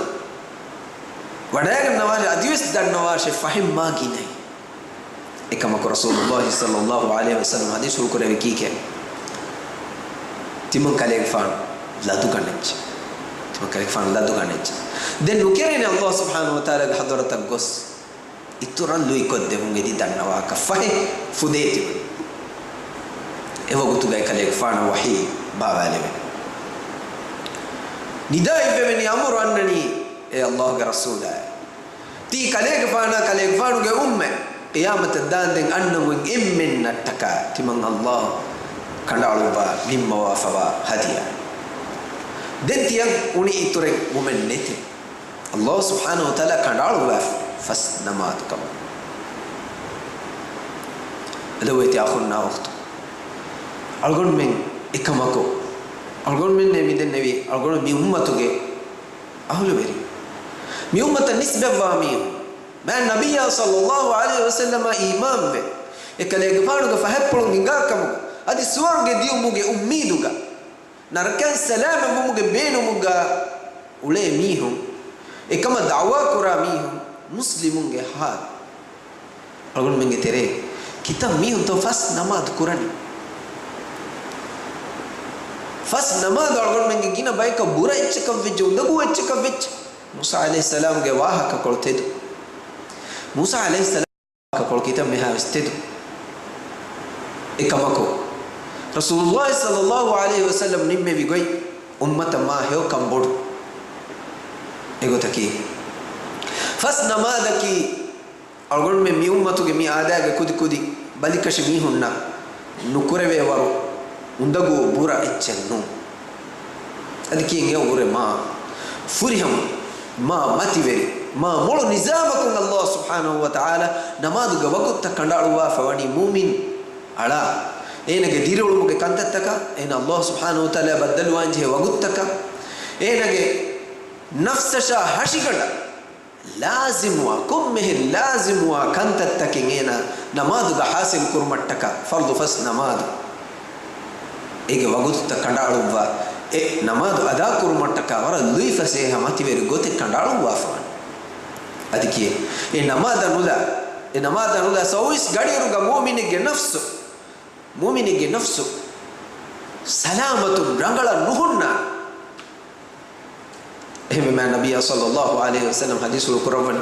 ވަޑައިގަންނަވާށޭ، އަދިވެސް ދަންނަވާށޭ، ފަހެއް މާ ގިނައީ. އެކަމަކު ރަސޫލުއްލާހި ޞައްލައްލާހު ޢަލައިހި ވަސައްލަމް ޙަދީޘްފުޅު ކުރެއްވި ކީކޭ؟ ތިމަން ކަލޭގެފާނު ލަދުގަނެއްޖެ. ތިމަން ކަލޭގެފާނު ލަދުގަނެއްޖެ. ދެން ނުކެރޭނެ އައްލާހު ސުބްޙާނަހު ވަ ތަޢާލާގެ ޙަޟްރަތަށް ގޮސް އިތުރަށް ލުއިކޮށްދެމުން އެދި ދަންނަވާކަށް ފަހެ ފުދޭ ތިބުނީ. އެވަގުތުގައި ކަލޭގެފާނަށް ވަޙީ ބާވާލެވެ. ނިދާ އިއްވެވެނީ، އަމުރު އަންނަނީ، އޭ އައްލާހުގެ ރަސޫލާ، ތީ ކަލޭގެފާނާ ކަލޭގެފާނުގެ އުއްމަތް ޤިޔާމަތަށް ދާންދެން އަންނަމުން އެންމެންނަށްޓަކާ ތިމަން އައްލާހު ކަނޑައަޅުއްވާ ނިންމަވާފަވާ ހަދިޔާ. ދެން ތިޔަ އުނި އިތުރެއް ވުމެއް ނެތެ. އައްލާހު ސުބްޙާނަހު ވަ ތަޢާލާ ކަނޑައަޅުއްވާފަ ފަސް ނަމާދު ކަމަށް. އަދި އޮތް އަޚުންނާ އުޚްތު، އަޅުގަނޑުމެން އެކަމަކު، އަޅުގަނޑުމެންނޭ މިދެންނެވި އަޅުގަނޑު މި އުއްމަތުގެ އަހުލުވެރި، މި އުއްމަތަށް ނިސްބަތްވާ މީހުން، މާތް ނަބިއްޔާ ޞައްލައްލާހު ޢަލައިހި ވަސައްލަމަށް އީމާންވެ، އެކަލޭގެފާނުގެ ފަހަތްޕުޅުން ހިނގާ ކަމުގަ، އަދި ސުވަރުގެ ދިއުމުގެ އުއްމީދުގަ، ނަރަކައިން ސަލާމަތްވުމުގެ ބޭނުމުގަ އުޅޭ މީހުން، އެކަމަށް ދަޢުވާ ކުރާ މީހުން، މުސްލިމުންގެ ހާލު. އަޅުގަނޑުމެންގެ ތެރޭ ކިތައް މީހުންތޯ ފަސް ނަމާދު ކުރަނީ؟ ފަސް ނަމާދު އަޅުގަނޑުމެންގެ ގިނަ ބަޔަކަށް ބުރަ އެއްޗަކަށް ވެއްޖެ، އުނދަގޫ އެއްޗަކަށް ވެއްޖެ. މޫސާ ޢަލައިހިއްސަލާމްގެ ވާހަކަކޮޅު ތެދު. މޫސާ ޢަލައިހިއްސަލާމް ކޮޅު ކިތައް މިހާވެސް ތެދު. އެކަމަކު، ރަސޫލުއްލާހި ޞައްލައްލާހު ޢަލައިހި ވަސައްލަމް ނިންމެވި ގޮތް އުއްމަތަށް މާ ހެޔޮކަން ބޮޑު. އެގޮތަކީ، ފަސް ނަމާދަކީ، އަޅުގަނޑުމެން މި އުއްމަތުގެ މި އާދައިގެ ކުދި ކުދި ބަލިކަށި މީހުންނަށް ނުކުރެވޭ ވަރު އުނދަގޫ ބުރަ އެއްޗެއް ނޫން. އަދި ކިޔެން އެ އުރެ މާ ފުރިހަމަ، މާ މަތިވެރި، މާ މޮޅު ނިޒާމަކުން އައްލާހު ސުބްޙާނަހު ވަ ތަޢާލާ ނަމާދުގެ ވަގުތުތައް ކަނޑައަޅުއްވާފަ ވަނީ މުއުމިން އަޅާ. އޭނަގެ ދިރިއުޅުމުގެ ކަންތައްތަކަށް އޭނަ އައްލާހު ސުބްޙާނަހު ވަ ތަޢާލާ ބައްދަލުވާންޖެހޭ ވަގުތުތަކަށް އޭނަގެ ނަފްސަށާ ހަށިގަނޑަށް ލާޒިމުވާ، ކޮންމެހެން ލާޒިމުވާ ކަންތައްތަކެއް އޭނަ ނަމާދުގަ ޙާޞިލް ކުރުމަށްޓަކާ، ފަރްޟު ފަސް ނަމާދު، އޭގެ ވަގުތުތައް ކަނޑައަޅުއްވާ، އެ ނަމާދު އަދާކުރުމަށްޓަކާ ވަރަށް ލުއިފަސޭހަ މަތިވެރި ގޮތެއް ކަނޑައަޅުއްވާފަވަން. އަދި ކިޔޭ، އެ ނަމާދަށް ނުލާ، އެ ނަމާދަށް ނުލާ ސައުވީސް ގަޑިއިރުގަ މުއުމިނެއްގެ ނަފްސު، މުއުމިނެއްގެ ނަފްސު ސަލާމަތުން ރަނގަޅަށް ނުހުންނާނެ. އެހެންވީމާ ނަބިއްޔާ ޞައްލައްލާހު ޢަލައިހި ވަސައްލަމް ޙަދީޘްފުޅު ކުރައްވަނީ،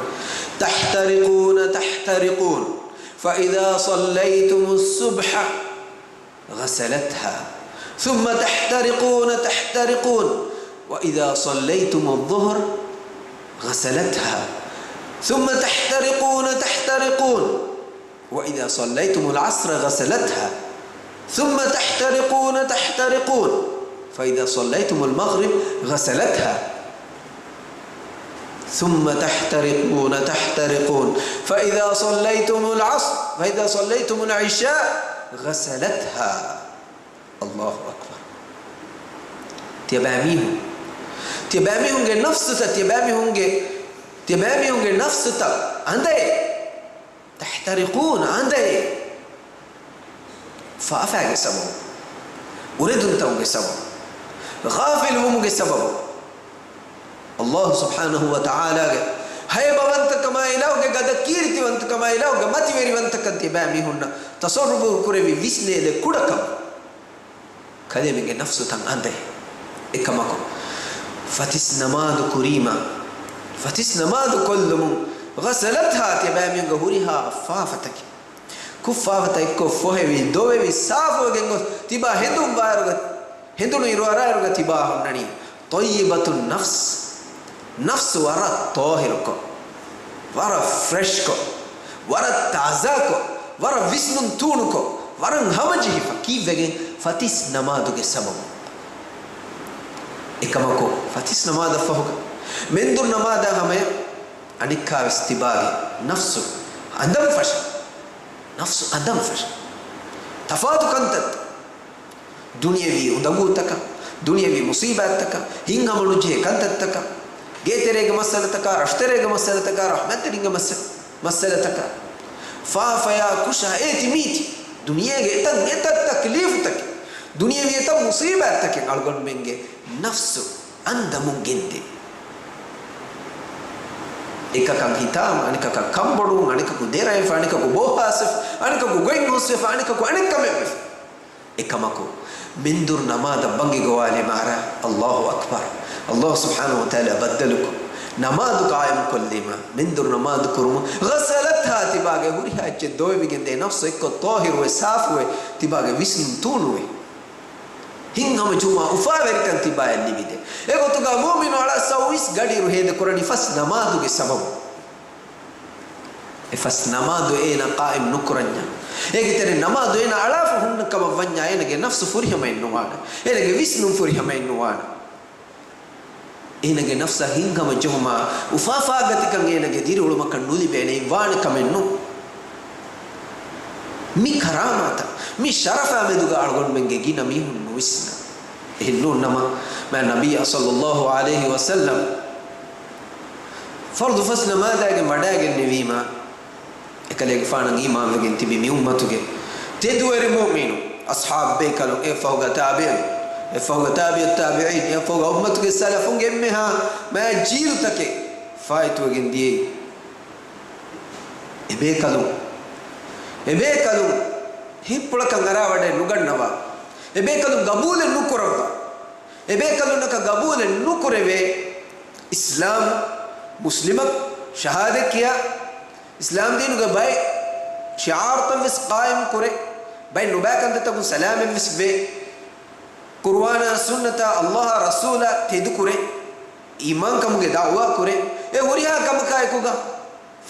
تحترقون تحترقون، فإذا صليتم الصبح غسلتها، ثم تحترقون تحترقون، وإذا صليتم الظهر غسلتها، ثم تحترقون تحترقون، وإذا صليتم العصر غسلتها، ثم تحترقون تحترقون، فإذا صليتم المغرب غسلتها، ثم تحترقون تحترقون، فإذا صليتم العصر فإذا صليتم العشاء غسلتها. الله أكبر. ތިޔަބައިމީހުން، ތިޔަބައިމީހުންގެ ނަފްސުތައް، ތިޔަބައިމީހުންގެ، ތިޔަބައިމީހުންގެ ނަފްސުތައް އަނދައޭ. تحترقون، އަނދައޭ. ފާފައިގެ ސަބަބު، އުރެދުންތަކުގެ ސަބަބު، ޣާފިލުވުމުގެ ސަބަބު. ﷲ ސުބްޙާނަހޫ ވަތަޢާލާގެ ހައިބަވަންތަކަމާ އިލާހުގެ ގަދަ ކީރިތިވަންތަކަމާ އިލާހުގެ މަތިވެރިވަންތަކަން ތިބާމީހުންނަށް ތަޞައްރުފު ކުރެވި ވިސްނޭލެ ކުޑަކަމަށް. ކަލޭމެންގެ ނަފްސުތައް އަނދޭ. އެކަމަކު، ފަތިސް ނަމާދު ކުރީމަ، ފަތިސް ނަމާދު ކޮށްލުމުން، ޣަސަލަތްހާ، ތިބާމީހުންގެ ހުރިހާ ފާފަތަކެއް، ކުށް ފާފަތައް އެއްކޮށް ފޮހެވި، ދޮވެވި، ސާފުވެގެން ގޮސް، ތިބާ ހެނދުން ވާއިރުގަ، ހެނދުނު އިރުއަރާއިރުގަ ތިބާ ހުންނަނީ ޠައްޔިބަތުން ނަފްސް. ނަފްސު ވަރަށް ޠާހިރުކޮށް، ވަރަށް ފްރެޝްކޮށް، ވަރަށް ތާޒާކޮށް، ވަރަށް ވިސްނުން ތޫނުކޮށް، ވަރަށް ހަމަޖެހިފަ. ކީއްވެގެން؟ ފަތިސް ނަމާދުގެ ސަބަބުން. އެކަމަކު، ފަތިސް ނަމާދަށް ފަހުގަ މެންދުރު ނަމާދާ ހަމަޔަށް އަނެއްކާވެސް ތިބާގެ ނަފްސު އަނދަން ފަށާ. ނަފްސު އަނދަން ފަށާ. ތަފާތު ކަންތައްތައް. ދުނިޔަވީ އުނދަގޫތަކަށް، ދުނިޔަވީ މުސީބާތްތަކަށް، ހިތްހަމަނުޖެހޭ ކަންތައްތަކަށް، ގޭތެރޭގެ މައްސަލަތަކަށް، ރަށުތެރޭގެ މައްސަލަތަކަށް، ރަޙްމަތްތެރިންގެ މައްސަ-، މައްސަލަތަކަށް، ފާފަޔާ ކުށާ އޭތި މީތި، ދުނިޔޭގެ އެތައް އެތައް ތަކްލީފުތަކެއް، ދުނިޔަވީ އެތައް މުސީބާތްތަކެއް އަޅުގަނޑުމެންގެ ނަފްސު އަނދަމުން ގެންދޭ. އެކަކަށް ހިތާމަ، އަނެކަކަށް ކަންބޮޑުވުން، އަނެކަކު ދެރަވެފަ، އަނެކަކު ބޯހާސްވެފަ، އަނެކަކު ގޮތް ހުސްވެފަ، އަނެކަކު އަނެއް ކަމެއް ވެފަ. އެކަމަކު، މެންދުރު ނަމާދަށް ބަނގި ގޮވާލީމަ އަރާ، ﷲ އަކްބަރު. ﷲ ސުބްޙާނަހޫ ވަތަޢާލާ ބައްދަލުކޮށް، ނަމާދު ޤާއިމް ކޮށްލީމަ، މެންދުރު ނަމާދު ކުރުމުން، ޣަސަލަތްހާ، ތިބާގެ ހުރިހާ އެއްޗެއް ދޮވެވިގެންދޭ، ނަފްސު އެއްކޮށް ޠާހިރުވެ، ސާފުވެ، ތިބާގެ ވިސްނުން ތޫނުވެ. ހިތްހަމަޖުމާ އުފާވެރިކަން ތިބާޔަށް ލިބިދޭ. އެގޮތުގަ މުއުމިނު އަޅާ ސައުވީސް ގަޑިއިރު ހޭދަކުރަނީ ފަސް ނަމާދުގެ ސަބަބުން. އެ ފަސް ނަމާދު އޭނަ ޤާއިމް ނުކުރަންޏާ، އޭގެ ތެރެ ނަމާދު އޭނަ އަޅާފަ ހުންނަ ކަމަށް ވަންޏާ، އޭނަގެ ނަފްސު ފުރިހަމައެއް ނުވާނެ. އޭނަގެ ވިސްނުން ފުރިހަމައެއް ނުވާނެ. އޭނަގެ ނަފްސަށް ހިތްހަމަޖެހުމާ އުފާފާގަތިކަން އޭނަގެ ދިރިއުޅުމަކަށް ނުލިބޭނެ، އެއްވާނެ ކަމެއް ނޫން. މި ކަރާމާތަށް، މި ޝަރަފާ މެދުގަ އަޅުގަނޑުމެންގެ ގިނަ މީހުން ނުވިސްނާ. އެހެން ނޫން ނަމަ، މާތް ނަބީ ޞައްލައްލާހު ޢަލައިހި ވަސައްލަމް ފަރުޟު ފަސް ނަމާދާގެން ވަޑައިގެންނެވީމަ، އެކަލޭގެފާނަށް އީމާންވެގެން ތިބި މި އުއްމަތުގެ ތެދުވެރި މުއުމިނު، އަޞްޙާބު ބޭކަލުން، އެއަށްފަހުގަ ތާބިޢީން، އެއަށްފަހުގަ ތާބިޢުއް ތާބިޢީން، އެއަށްފަހުގަ އުއްމަތުގެ ސަލަފުންގެ އެންމެހާ މާތް ޖީލުތަކެއް ފާއިތުވެގެން ދިޔައީ. އެބޭކަލުން، އެބޭކަލުން ހިތްޕުޅަކަށް އަރާވަޑައެއް ނުގަންނަވާ، އެބޭކަލުން ގަބޫލެއް ނުކުރައްވާ، އެބޭކަލުންނަކަށް ގަބޫލެއް ނުކުރެވޭ، އިސްލާމް، މުސްލިމަކު، ޝަހާދަތް ކިޔާ، އިސްލާމް ދީނުގެ ބައެއް ޝިޢާރުތައް ވެސް ޤާއިމް ކުރޭ، ބައެއް ނުބައި ކަންތައްތަކުން ސަލާމަތް ވެސް ވޭ، ޤުރުއާނާ ސުންނަތާ ﷲ އާ ރަސޫލާ ތެދުކުރޭ، އީމާންކަމުގެ ދަޢުވާ ކުރޭ، އެ ހުރިހާ ކަމަކާ އެކުގަ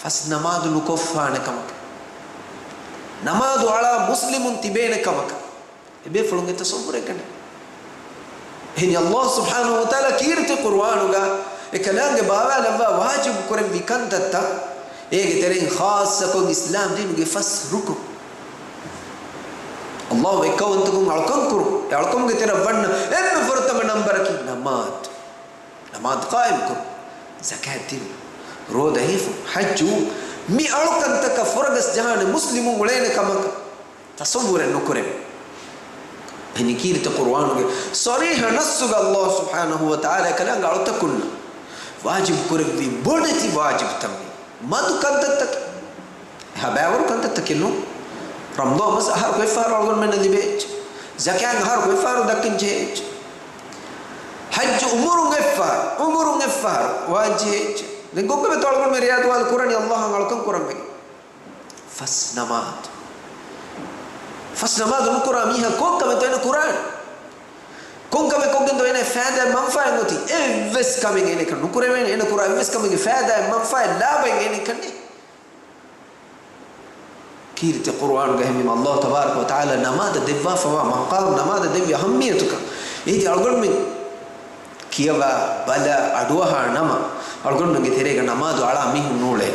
ފަސް ނަމާދު ނުކޮށްފާނެ ކަމަކަށް، ނަމާދު އަޅާ މުސްލިމުން ތިބޭނެ ކަމަކަށް އެބޭފުޅުންގެ ތަޞައްވުރެއްގަ ނެތް. އެހެނީ ﷲ ސުބްޙާނަހޫ ވަތަޢާލާ ކީރިތި ޤުރުއާނުގަ އެކަލާނގެ ބާވާލައްވާ ވާޖިބު ކުރެއްވި ކަންތައްތައް، އޭގެ ތެރެއިން ޚާއްޞަކޮށް އިސްލާމް ދީނުގެ ފަސް ރުކުން. ﷲ އެއްކައުވަންތަކުން އަޅުކަން ކުރުން، އެ އަޅުކަމުގެ ތެރަށް ވަންނަ އެންމެ ފުރަތަމަ ނަންބަރަކީ ނަމާދު. ނަމާދު ޤާއިމްކުރުން، ޒަކާތް ދިނުން، ރޯދަ ހިފުން، ޙައްޖު، މި އަޅުކަންތަކަށް ފުރަގަސް ޖަހާނެ މުސްލިމުން އުޅޭނެ ކަމަކަށް ތަޞައްވުރެއް ނުކުރެވޭ. އެހެނީ ކީރިތި ޤުރުއާނުގެ ޞަރީޙަ ނައްޞުގަ ﷲ ސުބްޙާނަހޫ ވަތަޢާލާ އެކަލާނގެ އަޅުތަކުންނަށް ވާޖިބު ކުރެއްވި ބޮޑެތި ވާޖިބުތައް މީ. މަދު ކަންތައްތަކެއް. އެހާ ބައިވަރު ކަންތައްތަކެއް ނޫން. ރަމަޟާން މަސް އަހަރު އެއްފަހަރު އަޅުގަނޑުމެންނަށް ލިބޭ އެއްޗެއް. ޒަކާތް އަހަރު އެއްފަހަރު ދައްކަން ޖެހޭ އެއްޗެއް. ޙައްޖު ޢުމުރުން އެއްފަހަރު، ޢުމުރުން އެއްފަހަރު ވާން ޖެހޭ އެއްޗެއް. ދެން ކޮންކަމެއްތޯ އަޅުގަނޑުމެން ރިޔާ ދުވާލު ކުރަނީ ﷲ އަށް އަޅުކަން ކުރަން ވެގެން. ފަސް ނަމާދު. ފަސް ނަމާދު ނުކުރާ މީހާ ކޮންކަމެއްތޯ އޭނަ ކުރާނީ؟ ކޮންކަމެއް ކޮށްގެންދޯ އޭނަ ފައިދާއެއް މަންފާއެއް އޮތީ؟ އެއްވެސް ކަމެއް އޭނަ ނުކުރެވޭނެ. އޭނަ ކުރާ އެއްވެސް ކަމެއްގެ ފައިދާއެއް މަންފާއެއް ލާބައެއް އޭނަ ކަންނޭ. ކީރިތި ޤުރުއާނުގަ އެހެންވީމަ ﷲ ތަބާރަކަ ވަތަޢާލާ ނަމާދަށް ދެއްވާފަވާ މަޤާމު، ނަމާދަށް ދެއްވި އަހައްމިއްޔަތުކަން އޭތި އަޅުގަނޑުމެން ކިޔަވާ، ބަލާ، އަޑުއަހާ ނަމަ، އަޅުގަނޑުމެންގެ ތެރޭގަ ނަމާދު އަޅާ މީހުން ނޫޅޭ.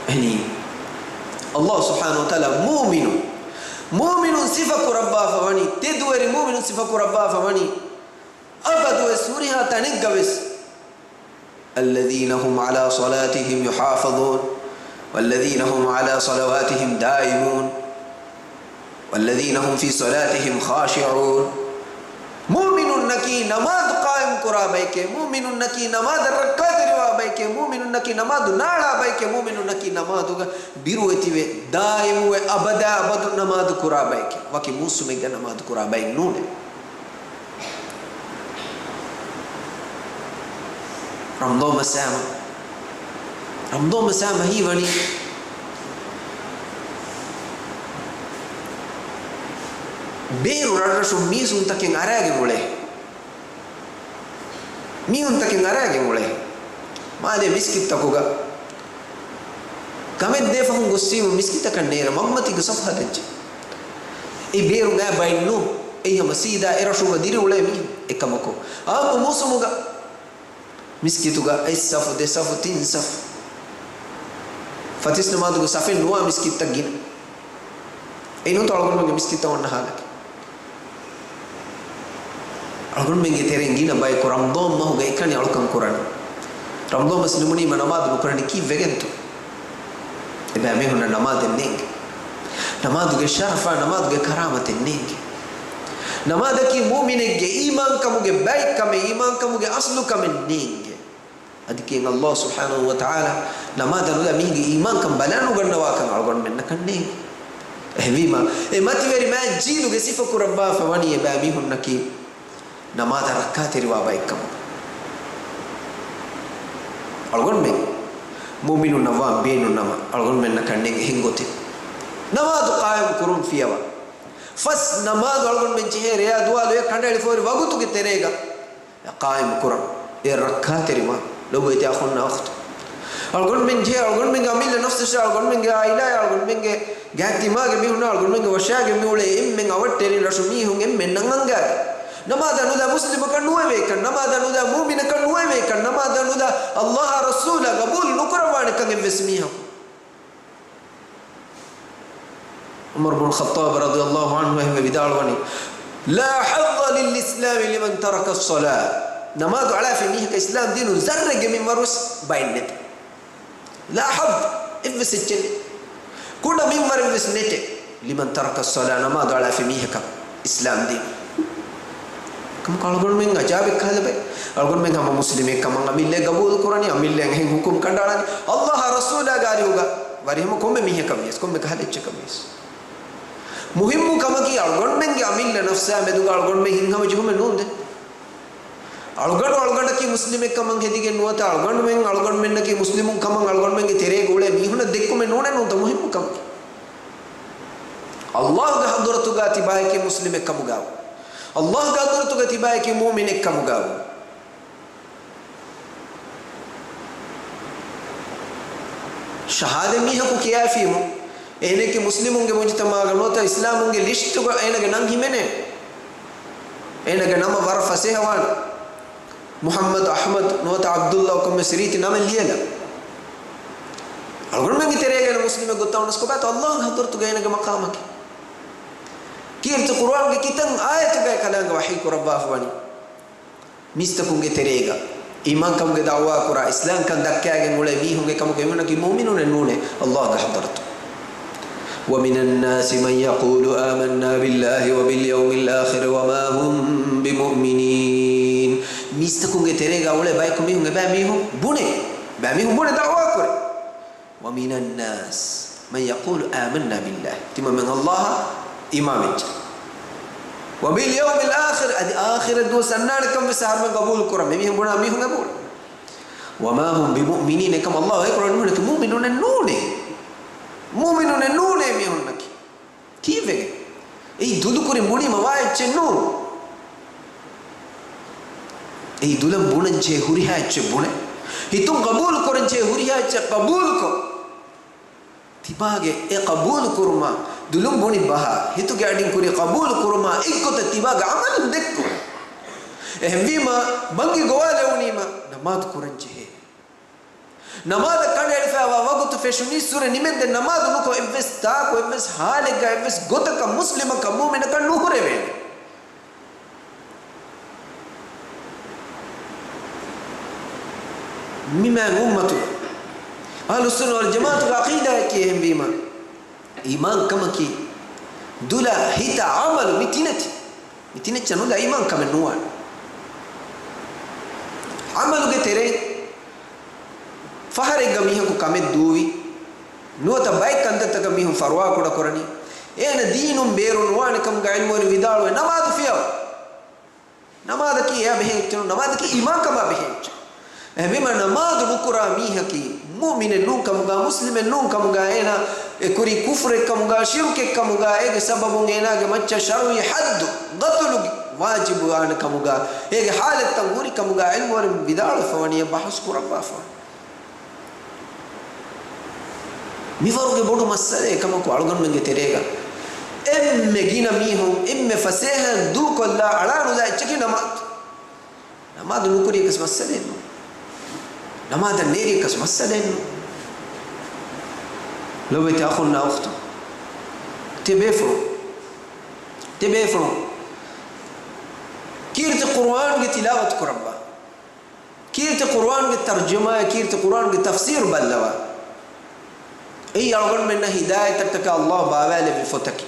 އެހެނީ، ﷲ ސުބްޙާނަހޫ ވަތަޢާލާ މުއުމިނު، މުއުމިނުން ސިފަކުރައްވާފަ ވަނީ، ތެދުވެރި މުއުމިނުން ސިފަކުރައްވާފަ ވަނީ، އަބަދުވެސް ހުރިހާ ތަނެއްގަވެސް، الذين هم على صلاتهم يحافظون، والذين هم على صلواتهم دائمون، والذين هم في صلاتهم خاشعون. މުއުމިނުންނަކީ ނަމާދު ޤާއިމް ކުރާ ބައެކޭ، މުއުމިނުންނަކީ ނަމާދަށް ރައްކާތެރިވާ ބައެކޭ، މުއުމިނުންނަކީ ނަމާދު ނާޅާ ބައެކޭ، މުއުމިނުންނަކީ ނަމާދުގަ ބިރުވެތިވެ، ދާއިމުވެ، އަބަދާ އަބަދު ނަމާދު ކުރާ ބައެކޭ. ވަކި މޫސުމެއްގަ ނަމާދު ކުރާ ބައެއް ނޫނޭ. ރަމަޟާން މަސް ހަމަ، ރަމަޟާން މަސް ހަމަ ހީވަނީ ބޭރު ރަށްރަށުން މީސުންތަކެއް އަރާގެން އުޅޭ. މީހުންތަކެއް އަރާގެން އުޅޭ. މާލޭ މިސްކިތްތަކުގަ ގަމެއް ދޭފަހުން ގޮއްސީމު މިސްކިތަކަށް ނޭރަ މަގުމަތީގެ ސަފު ހަދައްޖެ. އެ ބޭރު ގާ ބައެއް ނޫ. އެއީ ހަމަ ސީދާ އެ ރަށުގަ ދިރިއުޅޭ މީހުން. އެކަމަކު، އާއްމު މޫސުމުގަ މިސްކިތުގަ އެއް ސަފު، ދެ ސަފު، ތިން ސަފު. ފަތިސް ނަމާދުގެ ސަފެއް ނުވާ މިސްކިތްތައް ގިނަ. އެއީ ނޫންތޯ އަޅުގަނޑުމެންގެ މިސްކިތްތައް އޮންނަ ހާލަކީ. އަޅުގަނޑުމެންގެ ތެރެއިން ގިނަ ބަޔަކު ރަމަޟާން މަހުގަ އެކަނި އަޅުކަން ކުރަނީ. ރަމަޟާން މަސް ނިމުނީމަ ނަމާދު ނުކުރަނީ ކީއްވެގެންތޯ؟ އެބައި މީހުންނަށް ނަމާދެއް ނޭނގެ. ނަމާދުގެ ޝަރަފާ، ނަމާދުގެ ކަރާމަތެއް ނޭނގެ. ނަމާދަކީ މުއުމިނެއްގެ އީމާންކަމުގެ ބައެއްކަމެއް، އީމާންކަމުގެ އަސްލުކަމެއް ނޭނގެ. އަދި ކިޔަން ﷲ ސުބްޙާނަހޫ ވަތަޢާލާ ނަމާދަށް ނުލާ މީހުންގެ އީމާންކަން ބަލާނުގަންނަވާކަން އަޅުގަނޑުމެންނަކަށް ނޭނގެ. އެހެންވީމަ، އެ މަތިވެރި މާތް ޖީލުގެ ސިފަ ކުރައްވާފަ ވަނީ އެބައި މީހުންނަކީ ނަމާދަށް ރައްކާތެރިވާ ބައެއްކަމުގަ. އަޅުގަނޑުމެން މުއުމިނުންނަށްވާން ބޭނުންނަމަ، އަޅުގަނޑުމެންނަކަށް ނޭނގެ އެހެން ގޮތެއް. ނަމާދު ޤާއިމް ކުރުން ފިޔަވާ. ފަސް ނަމާދު އަޅުގަނޑުމެން ޖެހޭ ރެޔާ ދުވާލު އެ ކަނޑައެޅިފަ ހުރި ވަގުތުގެ ތެރޭގަ އެ ޤާއިމު ކުރަން، އެ ރައްކާތެރިވާން. ލޮބުވެތި އަޚުންނާ އުޚްތުން، އަޅުގަނޑުމެން ޖެހޭ، އަޅުގަނޑުމެންގެ އަމިއްލަ ނަފްސަށާ، އަޅުގަނޑުމެންގެ އާއިލާއާ، އަޅުގަނޑުމެންގެ ގާތް ތިމާގެ މީހުންނާ، އަޅުގަނޑުމެންގެ ވަށާގެ މިއުޅޭ އެންމެން އަވަށްޓެރިން ރަށު މީހުން އެންމެންނަށް އަންގާގެ، ނަމާދަށް ނުލާ މުސްލިމަކަށް ނުވެވޭކަން، ނަމާދަށް ނުލާ މުއުމިނަކަށް ނުވެވޭކަން، ނަމާދަށް ނުލާ ﷲ އާ ރަސޫލާ ގަބޫލު ނުކުރައްވާނެކަން އެއްވެސް މީހަކު. ޢުމަރު ބުނު ޚައްޠާބު ރަޟިޔަﷲ ޢަންހު އެހެންވެ ވިދާޅުވަނީ، لا حظ للإسلام لمن ترك الصلاة. ނަމާދު އަޅާފި މީހަކަށް އިސްލާމް ދީނުން ޒައްރެއްގެ މިންވަރުވެސް ބައެއް ނެތެ. لا حظ، އެއްވެސް އެއްޗެއް ނެތް. ކުޑަ މިންވަރެއްވެސް ނެތެ. لمن ترك الصلاة، ނަމާދު އަޅާފި މީހަކަށް އިސްލާމް ދީނުން. ކަމަކު އަޅުގަނޑުމެން އަޖާބެއް ކަހަލަ ބައެއް. އަޅުގަނޑުމެން ހަމަ މުސްލިމެއް ކަމަށް އަމިއްލައެއް ގަބޫލު ކުރަނީ، އަމިއްލައަށް އެހެން ހުކުމް ކަނޑައަޅަނީ. ﷲ އާ ރަސޫލާގެ އަރިހުގަ ވަރިހަމަ ކޮންމެ މީހަކަށް ވިޔަސް، ކޮންމެ ކަހަލަ އެއްޗަކަށް ވިޔަސް. މުހިއްމު ކަމަކީ އަޅުގަނޑުމެންގެ އަމިއްލަ ނަފްސާ މެދުގަ އަޅުގަނޑުމެން ހިތްހަމަޖެހުމެއް ނޫން ދެން. އަޅުގަނޑު އަޅުގަނޑަކީ މުސްލިމެއް ކަމަށް ހެދިގެން ނުވަތަ އަޅުގަނޑުމެން އަޅުގަނޑުމެންނަކީ މުސްލިމުން ކަމަށް އަޅުގަނޑުމެންގެ ތެރޭގަ އުޅޭ މީހުންނަށް ދެއްކުމެއް ނޫނޭ ނޫންތަ މުހިއްމު ކަމަކީ. ﷲ ގެ ޙަޟްރަތުގަ ތިބާއެކޭ މުސްލިމެއް ކަމުގަ، ﷲ ގެ ޙަޟްރަތުގަ ތިބާއެކޭ މުއުމިނެއް ކަމުގަ. ޝަހާދަ މީހަކު ކިޔާފީމު، އޭނައަކީ މުސްލިމުންގެ މުޖުތަމަޢުގަ ނުވަތަ އިސްލާމުންގެ ލިސްޓުގަ އޭނަގެ ނަން ހިމެނޭ. އޭނަގެ ނަމަށް ވަރަށް ފަސޭހަވާނެ. މުޙައްމަދު، އަޙްމަދު ނުވަތަ ޢަބްދުﷲ ކޮންމެސް ރީތި ނަމެއް ލިޔެލަ. އަޅުގަނޑުމެންގެ ތެރޭގަ އޭނަ މުސްލިމެއް ގޮތަށް އޮންނަސް ކޮބާތޯ ﷲ ގެ ޙަޟްރަތުގަ އޭނަގެ މަޤާމަކީ. ކީރިތި ޤުރުއާންގެ ކިތަން އާޔަތުގައި ކަލާނގެ ވަޙީ ކުރައްވާފަ ވަނީ. މީސްތަކުންގެ ތެރޭގަ އީމާންކަމުގެ ދަޢުވާ ކުރާ، އިސްލާމްކަން ދައްކާގެން އުޅޭ މީހުންގެ ކަމުގަ އެމީހުންނަކީ މުއުމިނުނެއް ނޫނޭ، ﷲ ގެ ޙަޟްރަތު. ومن الناس من يقول آمنا بالله وباليوم الآخر وما هم بمؤمنين. މީސްތަކުންގެ ތެރޭގަ އުޅޭ ބަޔަކު މީހުން އެބައި މީހުން ބުނޭ، ބައި މީހުން ބުނޭ ދަޢުވާ ކުރޭ. ومن الناس من يقول آمنا بالله، ތިމަންމެން ﷲ އަށް އީމާން ވެއްޖެ. وباليوم الآخر، އަދި އާޚިރަތް ދުވަސް އަންނާނެ ކަން ވެސް އަހަރުމެން ގަބޫލު ކުރަން. މި މީހުން ބުނާ މީހުން އެބުނާ. وما هم بمؤمنين، އެކަމަށް ﷲ އެކުރަން ނޫނެކި މުއުމިނުނެއް ނޫނޭ. މުއުމިނުނެއް ނޫނޭ މީހުންނަކީ. ކީއްވެގެން؟ އެއީ ދުލުކުރިން ބުނީމަ ވާ އެއްޗެއް ނޫން. އެއީ ދުލަން ބުނަންޖެހޭ ހުރިހާ އެއްޗެއް ބުނެ، ހިތުން ޤަބޫލު ކުރަންޖެހޭ ހުރިހާ އެއްޗެއް ޤަބޫލުކޮށް، ތިބާގެ އެ ޤަބޫލު ކުރުމާ، ދުލުން ބުނި ބަހާ، ހިތުގެ އަޑިން ކުރި ޤަބޫލު ކުރުމާ އެއްގޮތަށް ތިބާގެ ޢަމަލުން ދެއްކުން. އެހެންވީމާ، ބަންގި ގޮވާލެވުނީމަ، ނަމާދު ކުރަންޖެހޭ. ނަމާދަށް ކަނޑައެޅިފައިވާ ވަގުތު ފެށުނީ ސުރެ ނިމެންދެން ނަމާދު ނުކޮށް އެއްވެސް ތާކު އެއްވެސް ހާލެއްގަ އެއްވެސް ގޮތަކަށް މުސްލިމަކަށް މުއުމިނަކަށް ނުހުރެވޭނެ. މި މާތް އުއްމަތުގަ އަހްލުއްސުންނަ ވަލްޖަމާޢަތުގެ ޢަޤީދާއަކީ އެހެންވީމަ، އީމާންކަމަކީ ދުލަށް ހިތަށް ޢަމަލު މި ތިނެތި. މި ތިނެއްޗަށް ނުލާ އީމާންކަމެއް ނުވާނެ. ޢަމަލުގެ ތެރެއިން ފަހަރެއްގަ މީހަކު ކަމެއް ދޫވި، ނުވަތަ ބައެއް ކަންތައްތަކަށް މީހުން ފަރުވާކުޑަ ކުރަނީ، އޭނަ ދީނުން ބޭރު ނުވާނެ ކަމުގަ ޢިލްމުވެރިން ވިދާޅުވޭ، ނަމާދު ފިޔަވަ. ނަމާދަކީ އެޔާ ބެހޭ އެއްޗެއް ނޫން. ނަމާދަކީ އީމާންކަމާ ބެހޭ އެއްޗެއް. އެހެންވީމަ ނަމާދު ނުކުރާ މީހަކީ މުއުމިނެއް ނޫން ކަމުގަ، މުސްލިމެއް ނޫން ކަމުގަ، އޭނާ އެ ކުރީ ކުފުރެއް ކަމުގަ، ޝިރުކެއް ކަމުގަ، އޭގެ ސަބަބުން އޭނާގެ މައްޗަށް ޝަރުޢީ ޙައްދު، ޤަތުލު ވާޖިބުވާނެ ކަމުގަ، އޭގެ ޙާލަތްތައް ހުރި ކަމުގަ ޢިލްމުވެރިން ވިދާޅުވެފަ ވަނީ ބަހުސް ކުރައްވާފަ. މިވަރުގެ ބޮޑު މައްސަލައެއް ކަމަކު އަޅުގަނޑުމެންގެ ތެރޭގަ އެންމެ ގިނަ މީހުން އެންމެ ފަސޭހައިން ދޫކޮށްލާ އަޅާނުލާ އެއްޗަކީ ނަމާދު. ނަމާދު ނުކުރިޔަކަސް މައްސަލައެއް ނޫން. ނަމާދަށް ނޭރިޔަކަސް މައްސަލައެއް ނޫން. ލޮބުވެތި އަޚުންނާ އުޚްތުން، ތި ބޭފުޅުން، ތި ބޭފުޅުން ކީރިތި ޤުރުއާންގެ ތިލާވަތު ކުރައްވާ. ކީރިތި ޤުރުއާންގެ ތަރްޖަމާއެއް، ކީރިތި ޤުރުއާންގެ ތަފްސީރު ބައްލަވާ. އެއީ އަޅުގަނޑުމެންނަށް ހިދާޔަތްތައްޓަކާ ﷲ ބާވާލެއްވި ފޮތަކީ.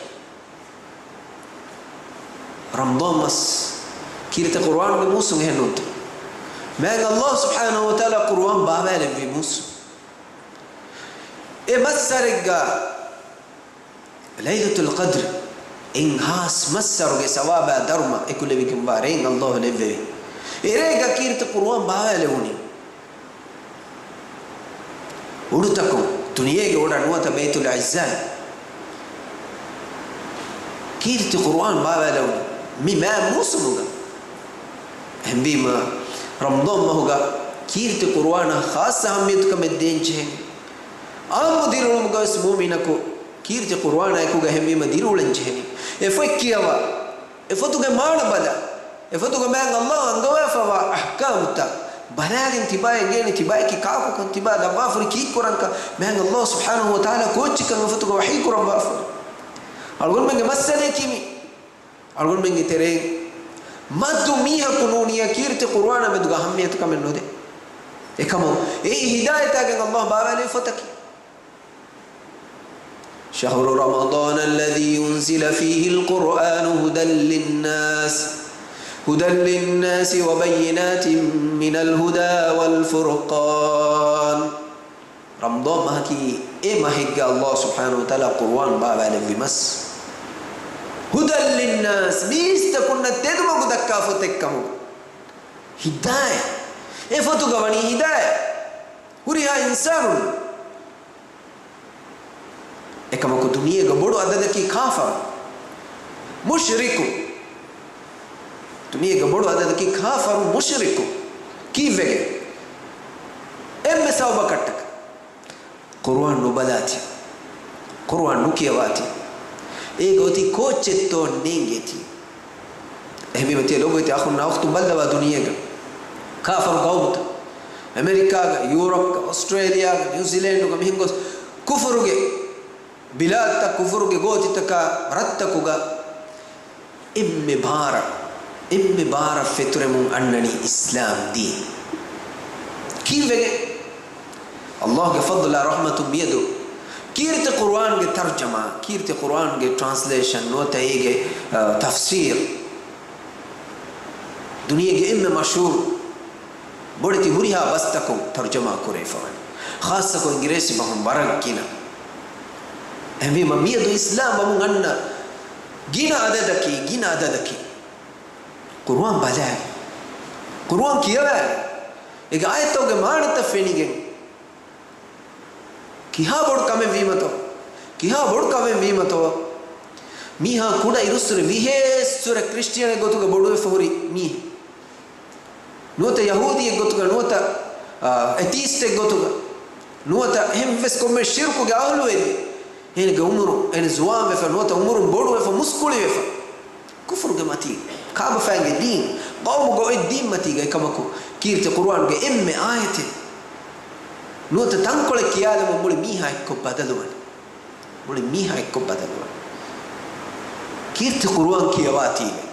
ރަމަޟާން މަސް ކީރިތި ޤުރުއާންގެ މޫސުން އެހެންނޫންތަ؟ މާތް ﷲ ސުބްޙާނަހޫ ވަތަޢާލާ ޤުރުއާން ބާވާލެއްވި މޫސުން. އެ މައްސަރެއްގަ ލައިލަތުލް ޤަދްރު އިން ހާސް މައްސަރުގެ ސަވާބާ ދަރުމަ އެކުލެވިގެންވާ ރޭން ﷲ ލެއްވެވި. އެރޭގަ ކީރިތި ޤުރުއާން ބާވާލެވުނީ. އުޑުތަކުން ދުނިޔޭގެ އުޑަށް ނުވަތަ ބައިތުލް ޢިއްޒާއި ކީރިތި ޤުރުއާން ބާވާލެވުނީ މި މާތް މޫސުމުގަ. އެހެންވީމަ، ރަމަޟާން މަހުގަ ކީރިތި ޤުރުއާނަށް ޚާއްޞަ އަހައްމިޔަތުކަމެއް ދޭންޖެހޭނެ. ޢާއްމު ދިރިއުޅުމުގަވެސް މުއުމިނަކު ކީރިތި ޤުރުއާނާ އެކުގަ އެހެންވީމަ ދިރިއުޅެންޖެހޭނެ. އެ ފޮތް ކިޔަވާ، އެ ފޮތުގެ މާނަ ބަލާ، އެ ފޮތުގަ މާތް ﷲ އަންގަވާފަވާ އަޙްކާމުތައް ބަލާގެން ތިބާ އެނގޭނެ، ތިބާއަކީ ކާކުކަން، ތިބާ ދަށްވާފަ ހުރީ ކީއްކުރަންކަން، މާތް ﷲ ސުބްޙާނަހޫ ވަތަޢާލާ ކޯއްޗެއްކަން އެ ފޮތުގަ ވަޙީ ކުރައްވާފަ. އަޅުގަނޑުމެންގެ މައްސަލައަކީ މީ. އަޅުގަނޑުމެންގެ ތެރެއިން މަދު މީހަކު ނޫނިއްޔާ ކީރިތި ޤުރުއާނާ މެދުގަ އަހައްމިޔަތުކަމެއް ނުދޭ. އެކަމު އެއީ ހިދާޔަތާގެން ﷲ ބާވާލެވި ފޮތަކީ. شهر رمضان الذي أنزل فيه القرآن هدى للناس، هدى للناس وبينات من الهدى والفرقان. ރަމަޟާން މަހަކީ އެ މަހެއްގަ ﷲ ސުބްޙާނަހޫ ވަތަޢާލާ ޤުރުއާން ބާވާލެއްވި މަސް. هدى للناس، މީސްތަކުންނަށް ތެދުމަގު ދައްކާ ފޮތެއްކަމުގަ. ހިދާޔަތް. އެ ފޮތުގަ ވަނީ ހިދާޔަތް. ހުރިހާ އިންސާނުން. އެކަމަކު ދުނިޔޭގަ ބޮޑު އަދަދަކީ ކާފަރު، މުޝްރިކު. ދުނިޔޭގަ ބޮޑު އަދަދަކީ ކާފަރު، މުޝްރިކު. ކީއްވެގެން؟ އެންމެ ސަބަބަކަށްޓަކަ. ޤުރުއާން ނުބަލާތީ، ޤުރުއާން ނުކިޔަވާތީ، އޭގަ އޮތީ ކޯއްޗެއްތޯ ނޭނގޭތީ. އެހެންވީމަ ތިޔަ ލޮބުވެތި އަޚުންނާ އުޚްތުން ބައްލަވާ ދުނިޔޭގަ ކާފަރު ޤައުމުތައް، އެމެރިކާގަ، ޔޫރަޕްގަ، އޮސްޓްރޭލިޔާގަ، ނިއުޒީލޭންޑުގަ މިހެން ގޮސް ކުފުރުގެ ބިލާތްތައް، ކުފުރުގެ ގޯތިތަކާ ރަށްތަކުގަ އެންމެ ބާރަށް، އެންމެ ބާރަށް ފެތުރެމުން އަންނަނީ އިސްލާމް ދީން. ކީއްވެގެން؟ ﷲގެ ފަޟްލާ ރަޙްމަތުން މިއަދު ކީރިތި ޤުރުއާންގެ ތަރްޖަމާ، ކީރިތި ޤުރުއާންގެ ޓްރާންސްލޭޝަން ނުވަތަ އޭގެ، އަ، ތަފްސީރު ދުނިޔޭގެ އެންމެ މަޝްހޫރު ބޮޑެތި ހުރިހާ ބަސްތަކުން ތަރުޖަމާ ކުރެވިފަވަނީ. ޚާއްޞަކޮށް އިނގިރޭސި ބަހުން ވަރަށް ގިނަ. އެހެންވީމަ މިއަދު އިސްލާމް ވަމުން އަންނަ ގިނަ އަދަދަކީ، ގިނަ އަދަދަކީ ޤުރުއާން ބަލާގެން، ޤުރުއާން ކިޔަވާގެން، އޭގެ އާޔަތްތަކުގެ މާނަތައް ފެނިގެން، ކިހާ ބޮޑު ކަމެއް ވީމަތޯ؟ ކިހާ ބޮޑު ކަމެއް ވީމަތޯ؟ މީހާ ކުޑަ އިރުއްސުރެ ވިހޭއްސުރެ ކްރިސްޓިއަނެއް ގޮތުގަ ބޮޑުވެފަ ހުރި މީހެއް. ނުވަތަ ޔަހޫދީއެއް ގޮތުގަ، ނުވަތަ، އާ، އެތީސްޓެއް ގޮތުގަ، ނުވަތަ އެހެން ވެސް ކޮންމެ ޝިރުކުގެ އަހުލުވެރިއެއް. އޭނަގެ އުމުރު، އޭނަ ޒުވާންވެފަ، ނުވަތަ އުމުރުން ބޮޑުވެފަ، މުސްކުޅިވެފަ. ކުފުރުގެ މަތީ، ކާބަފައިންގެ ދީން، ޤައުމުގެ އޮތް ދީން މަތީގަ. އެކަމަކު، ކީރިތި ޤުރުއާންގެ އެންމެ އާޔަތެއް ނުވަތަ ތަންކޮޅެއް ކިޔާލަމުން މުޅި މީހާ އެއްކޮށް ބަދަލުވަނީ. މުޅި މީހާ އެއްކޮށް ބަދަލުވާ. ކީރިތި ޤުރުއާން ކިޔަވާތީވެ.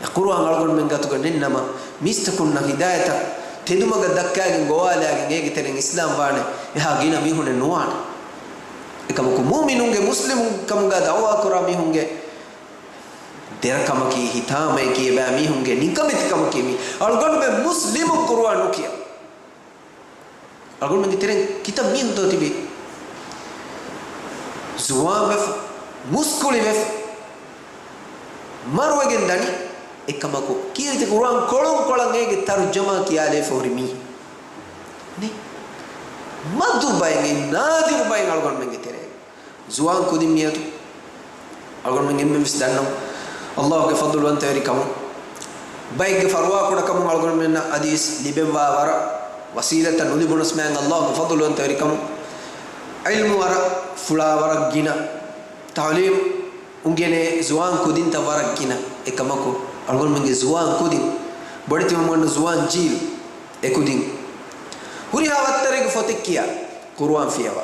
އެ ޤުރުއާން އަޅުގަނޑުމެން ގަތުގަ ނެތްނަމަ، މީސްތަކުންނަށް ހިދާޔަތަށް ތެދުމަގަށް ދައްކާގެން ގޮވާލާގެން އޭގެ ތެރެއިން އިސްލާމް ވާނެ އެހާ ގިނަ މީހުނެއް ނުވާނެ. އެކަމަކު މުއުމިނުންގެ މުސްލިމުން ކަމުގަ ދަޢުވާ ކުރާ މީހުންގެ ދެރަކަމަކީ، ހިތާމައަކީ، އެބައިމީހުންގެ ނިކަމެތިކަމަކީ މީ. އަޅުގަނޑުމެން މުސްލިމުން ޤުރުއާން ނުކިޔަ. އަޅުގަނޑުމެންގެ ތެރެއިން ކިތައް މީހުންތޯ ތިބީ؟ ޒުވާން ވެފަ، މުސްކުޅި ވެފަ، މަރުވެގެން ދަނީ. އެކަމަކު ކީރިތި ޤުރުއާން ކޮޅުން ކޮޅަށް އޭގެ ތަރުޖަމާ ކިޔާލައިފަ ހުރި މީހެއް ނެތް. މަދު ބައެއް، ނާދިރު ބައެއް އަޅުގަނޑުމެންގެ ތެރޭގަ. ޒުވާން ކުދިން މިއަދު އަޅުގަނޑުމެން އެންމެން ވެސް ދަންނަވަން، ﷲގެ ފަޟުލުވަންތަވެރިކަމުން، ބައެއްގެ ފަރުވާކުޑަކަމުން އަޅުގަނޑުމެންނަށް އަދިވެސް ލިބެންވާ ވަރަށް ވަސީލަތްތައް ނުލިބުނަސް މާތް ﷲގެ ފަޟުލުވަންތަވެރިކަމުން ޢިލްމު ވަރަށް ފުޅާ، ވަރަށް ގިނަ ތަޢުލީމް އުނގެނޭ ޒުވާން ކުދިންތައް ވަރަށް ގިނަ. އެކަމަކު، އަޅުގަނޑުމެންގެ ޒުވާން ކުދިން، ބޮޑެތި މަންމަން ޒުވާން ޖީލް އެކުދިން ހުރިހާ ވައްތަރެއްގެ ފޮތެއް ކިޔާ، ޤުރުއާން ފިޔަވާ.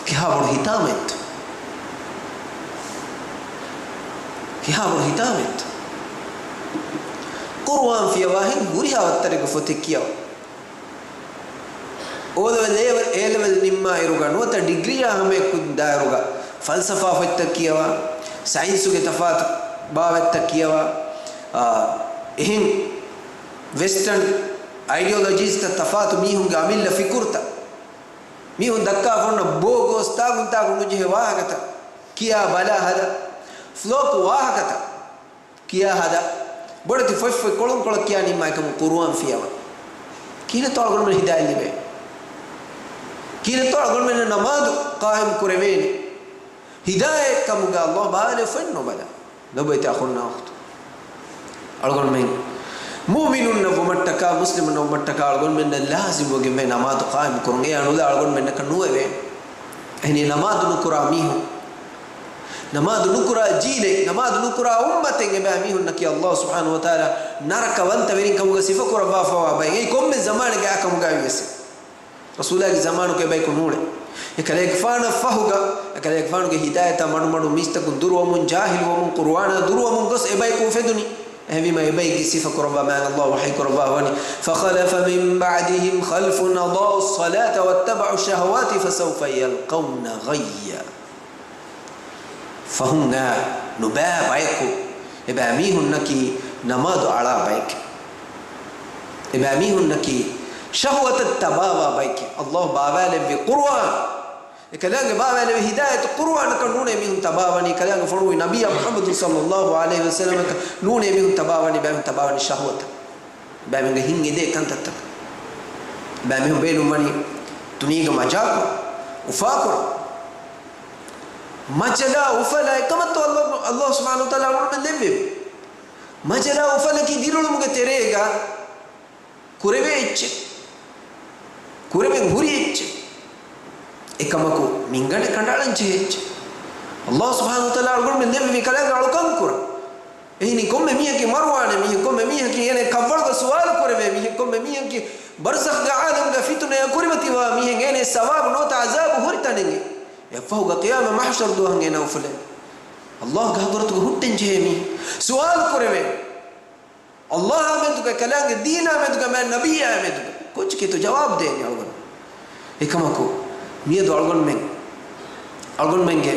ކިހާ ބޮޑު ހިތާމައެއްތަ؟ ކިހާ ބޮޑު ހިތާމައެއްތަ؟ ޤުރުއާން ފިޔަވާހެން ހުރިހާ ވައްތަރެއްގެ ފޮތެއް ކިޔަވާ. އޯލެވެލް، އޭ-، އޭލެވެލް ނިންމާއިރުގަ ނުވަތަ ޑިގްރީއާ ހަމައެއްކުދިން ދާއިރުގަ ފަލްސަފާ ފޮތްތައް ކިޔަވާ، ސައިންސުގެ ތަފާތު ބާވަތްތައް ކިޔަވާ، އާ، އެހެން ވެސްޓަން އައިޑިއޮލޮޖީސްތައް، ތަފާތު މީހުންގެ އަމިއްލަ ފިކުރުތައް، މީހުން ދައްކާފަ އޮންނަ ބޯގޯސް ތާގުން ތާގު ނުޖެހޭ ވާހަކަތައް ކިޔާ ބަލާ ހަދާ، ފްލޯކު ވާހަކަތައް ކިޔާ ހަދާ، ބޮޑެތި ފޮތް ފޮތް ކޮޅުން ކޮޅަށް ކިޔާ ނިންމާ އެކަމު ޤުރުއާން ފިޔަވާ. ކިހިނެއްތޯ އަޅުގަނޑުމެން ހިދާޔަތް ލިބޭ؟ ކިހިނެއްތޯ އަޅުގަނޑުމެން ނަމާދު ޤާއިމް ކުރެވޭނެ؟ ހިދާޔަތް ކަމުގަ ﷲ ބާވާލެވިފައެއް ނޯ ބަލާ. ލޮބުވެތި އަޚުންނާ އުޚްތުން، އަޅުގަނޑުމެން މުއުމިނުންނަށް ވުމަށްޓަކާ، މުސްލިމުންނަށް ވުމަށްޓަކާ އަޅުގަނޑުމެންނަށް ލާޒިމްވެގެންވޭ ނަމާދު ޤާއިމް ކުރުން. އެއާ ނުލާ އަޅުގަނޑުމެންނަކަށް ނުވެވޭނެ. އެހެނީ ނަމާދު ނުކުރާ މީހުން، ނަމާދު ނުކުރާ ޖީލެއް، ނަމާދު ނުކުރާ އުއްމަތެއް، އެބައިމީހުންނަކީ ﷲ ސުބްޙާނަހޫ ވަތަޢާލާ ނަރަކަވަންތަވެރިން ކަމުގަ ސިފަކުރައްވާފަވާ ބައެއް. އެއީ ކޮންމެ ޒަމާނެއްގެ އާ ކަމުގައި ވިޔަސް. ރަސޫލާގެ ޒަމާނުގައި އެބަޔަކު ނޫޅެ. އެކަލޭގެފާނަށް ފަހުގަ، އެކަލޭގެފާނުގެ ހިދާޔަތާ މަޑުމަޑު މީސްތަކުން ދުރުވަމުން، ޖާހިލުވަމުން، ޤުރުއާނާ ދުރުވަމުން ގޮސް އެބަޔަކު އުފެދުނީ. އެހެންވީމަ އެބައެއްގެ ސިފަ ކުރައްވާ މާތް ﷲ ވަޙީ ކުރައްވާ ވަނީ، فخلف من بعدهم خلف أضاعوا الصلاة واتبعوا الشهوات فسوف يلقون غيا. ފަހުން އާ ނުބައި ބަޔަކު، އެބައިމީހުންނަކީ ނަމާދު އަޅާ ބަޔެކޭ. އެބައިމީހުންނަކީ ޝަހުވަތަށް ތަބާވާ ބަޔެކޭ. ﷲ ބާވާލެއްވި ޤުރުއާން، އެކަލާނގެ ބާވާލެއްވި ހިދާޔަތު ޤުރުއާނަކަށް ނޫނޭ މީހުން ތަބާވަނީ، ކަލާނގެ ފޮނުވި ނަބިއްޔާ މުޙައްމަދު ޞައްލައްލާހު ޢަލައިހި ވަސައްލަމަކަށް ނޫނޭ މީހުން ތަބާވަނީ، ބައިމީހުން ތަބާވަނީ ޝަހުވަތަށް. ބައިމީހުންގެ ހިތް އެދޭ ކަންތައްތަކަށް. ބައިމީހުން ބޭނުންވަނީ ދުނިޔޭގެ މަޖާކޮށް، އުފާކޮށް، މަޖަލާ އުފަލާ އެކަމަށްތޯ ﷲ، ﷲ ސުބްޙާނަހޫ ވަތަޢާލާ އަޅުގަނޑުމެން ދެއްވެވި. މަޖަލާ އުފަލަކީ ދިރިއުޅުމުގެ ތެރޭގަ ކުރެވޭ އެއްޗެއް، ކުރެވެން ހުރި އެއްޗެއް. އެކަމަކު މިންގަނޑެއް ކަނޑައަޅަން ޖެހޭ އެއްޗެއް. ﷲ ސުބްޙާނަހޫ ވަތަޢާލާ އަޅުގަނޑުމެން ދެއްވެވި ކަލާނގެ އަޅުކަން ކުރަން. އެހެނީ ކޮންމެ މީހަކީ މަރުވާނެ މީހެއް، ކޮންމެ މީހަކީ އޭނަ ކަށްވަޅުގަ ސުވާލު ކުރެވޭ މީހެއް، ކޮންމެ މީހަކީ ބަރްޒަޚްގެ ޢާލަމުގަ ފިތުނަޔަށް ކުރިމަތިވާ މީހެއް، އޭނަ ސަވާބު ނުވަތަ ޢަޒާބު ހުރި ތަނެއްގެ. އެއަށްފަހުގަ ޤިޔާމަތް މަޙްޝަރު ދުވަހަށް އޭނަ އުފުލޭ. ﷲގެ ޙަޟްރަތުގަ ހުއްޓެން ޖެހޭ މީހެއް. ސުވާލު ކުރެވޭ. ﷲއާ މެދުގަ، ކަލާނގެ ދީނާ މެދުގަ، މާތް ނަބިއްޔާ މެދުގަ ކޮންޗެކޭތޯ ޖަވާބު ދޭނީ އަޅުގަނޑު؟ އެކަމަކު، މިއަދު އަޅުގަނޑުމެން، އަޅުގަނޑުމެންގެ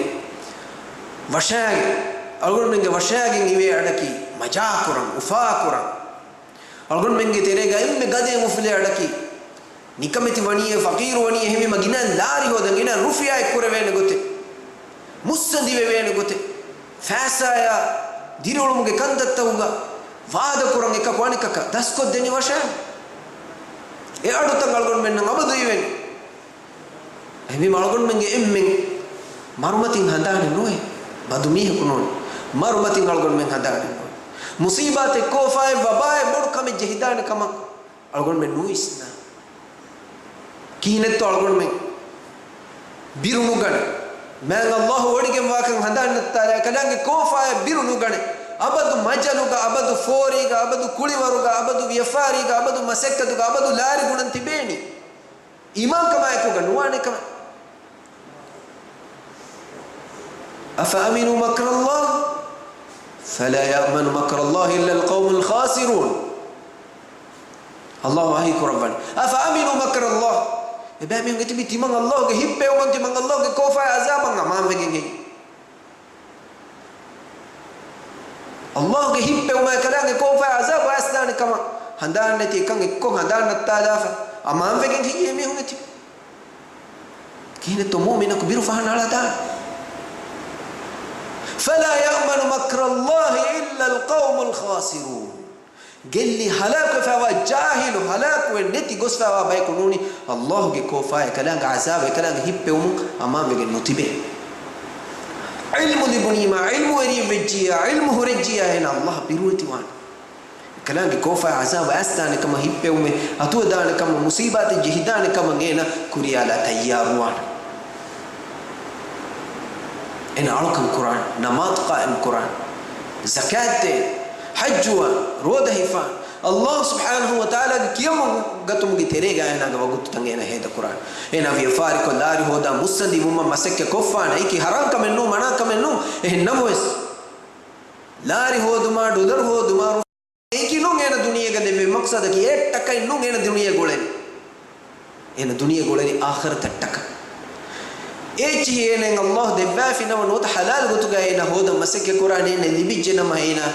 ވަށާގެ، އަޅުގަނޑުމެންގެ ވަށާގެން އިވޭ އަޑަކީ މަޖާކުރަން، އުފާކުރަން. އަޅުގަނޑުމެންގެ ތެރޭގަ އެންމެ ގަދައިން އުފުލޭ އަޑަކީ، ނިކަމެތި ވަނީއޭ، ފަޤީރު ވަނީ، އެހެންވީމަ ގިނައިން ލާރި ހޯދަން، ގިނައިން ރުފިޔާއެއް ކުރެވޭނެ ގޮތެއް، މުއްސަނދިވެވޭނެ ގޮތެއް، ފައިސާއާ ދިރިއުޅުމުގެ ކަންތައްތަކުގަ ވާދަކުރަން، އެކަކު އަނެކަކަށް ދަސްކޮށްދެނީ ވަށާ. އެ އަޑުތައް އަޅުގަނޑުމެންނަށް އަބަދު އިވެނީ. އެހެންވީމަ އަޅުގަނޑުމެންގެ އެންމެން މަރުމަތިން ހަނދާނެއް ނުވޭ. ބަދު މީހަކު ނޫން. މަރުމަތިން އަޅުގަނޑުމެން ހަނދާނެއް ނުވޭ. މުޞީބާތެއް ކޯފާއެއް ވަބާއެއް ބޮޑު ކަމެއް ޖެހިދާނެ ކަމަށް އަޅުގަނޑުމެން ނުވިސްނާ. ކިހިނެއްތޯ އަޅުގަނޑުމެން ބިރު ނުގަނެ. މާތް ﷲ ވޮޑިގެންވާކަން ހަނދާން ނައްތާލާ، ކަލާނގެ ކޯފާއެއް ބިރު ނުގަނެ. އަބަދު މަޖަލުގަ، އަބަދު ފޯރީގަ، އަބަދު ކުޅިވަރުގަ، އަބަދު ވިޔަފާރީގަ، އަބަދު މަސައްކަތުގަ، އަބަދު ލާރި ގުނަން ތިބޭނީ. އީމާންކަމާއެކުގަ ނުވާނެ ކަމެއް. أفأمنوا مكر الله فلا يأمن مكر الله إلا القوم الخاسرون. ﷲ ވަޙީ ކުރައްވަނީ، أفأمنوا مكر الله. އެބައިމީހުން އެތިބީ ތިމަން ﷲ ގެ ހިއްޕެވުމަށް، ތިމަން ﷲ ގެ ކޯފާ އަޒާބަށް އަމާންވެގެން ހެއްޔޭ؟ ﷲ ގެ ހިއްޕެވުމާ އެކަލާނގެ ކޯފާ އަޒާބު އައިސްދާނެ ކަމަށް ހަނދާން ނެތި އެކަން އެއްކޮށް ހަނދާން ނައްތާލާފަ އަމާންވެގެން ހެއްޔޭ މީހުން އެތި؟ ކިހިނެއްތޯ މުއުމިނަކު ބިރު ފަހަނަ އަޅަދާނެ؟ فلا يأمن مكر الله إلا القوم الخاسرون. ގެއްލި ހަލާކުވެފައިވާ ޖާހިލު ހަލާކުވެ ނެތި ގޮސްފައިވާ ބަޔަކު ނޫނީ، ﷲ ގެ ކޯފާ އެކަލާނގެ އަޒާބު އެކަލާނގެ ހިއްޕެވުމުން އަމާންވެގެން ނުތިބޭ. ޢިލްމު ލިބުނީމާ، ޢިލްމުވެރިއެއް ވެއްޖިއްޔާ، ޢިލްމު ހުރެއްޖިއްޔާ އޭނަ ﷲ އަށް ބިރުވެތިވާނެ. އެކަލާނގެ ކޯފާ އަޒާބު އައިސްދާނެ ކަމަށް، ހިއްޕެވުމެއް އަތުވެދާނެ ކަމަށް، މުސީބާތެއް ޖެހިދާނެ ކަމަށް އޭނަ ކުރިޔާލާ ތައްޔާރުވާނެ. އޭނަ އަޅުކަން ކުރާނެ، ނަމާދު ޤާއިމް ކުރާނެ، ޒަކާތް ދޭނެ، ޙައްޖުވާނެ، ރޯދަ ހިފާނެ، ﷲ ސުބްޙާނަހޫ ވަތަޢާލާގެ ކިޔަމަން ގަތުމުގެ ތެރޭގަ އޭނާގެ ވަގުތުތައް އޭނަ ހޭދަކުރާނެ. އޭނާ ވިޔަފާރިކޮށް ލާރި ހޯދާ މުއްސަނދި ވުމަށް މަސައްކަތް ކޮށްފާނެ. އެކި ޙަރާން ކަމެއް ނޫން، މަނާ ކަމެއް ނޫން. އެހެން ނަމަވެސް، ލާރި ހޯދުމާ، ޑޮލަރު ހޯދުމާ، އެކި ނޫން އޭނަ ދުނިޔޭގަ ދެއްވޭ މަޤްޞަދަކީ، އެއްޓަކައިން ނޫން އޭނަ ދުނިޔެ ގުޅެނީ. އޭނަ ދުނިޔެ ގުޅެނީ އާޚިރަތަށްޓަކާ. އޭއްޗިހި އޭނައަށް ﷲ ދެއްވާފި ނަމަ ނުވަތަ ޙަލާލު ގޮތުގަ އޭނަ ހޯދަން މަސައްކަތް ކުރާނެ، އޭނަ ލިބިއްޖެ ނަމަ އޭނަ،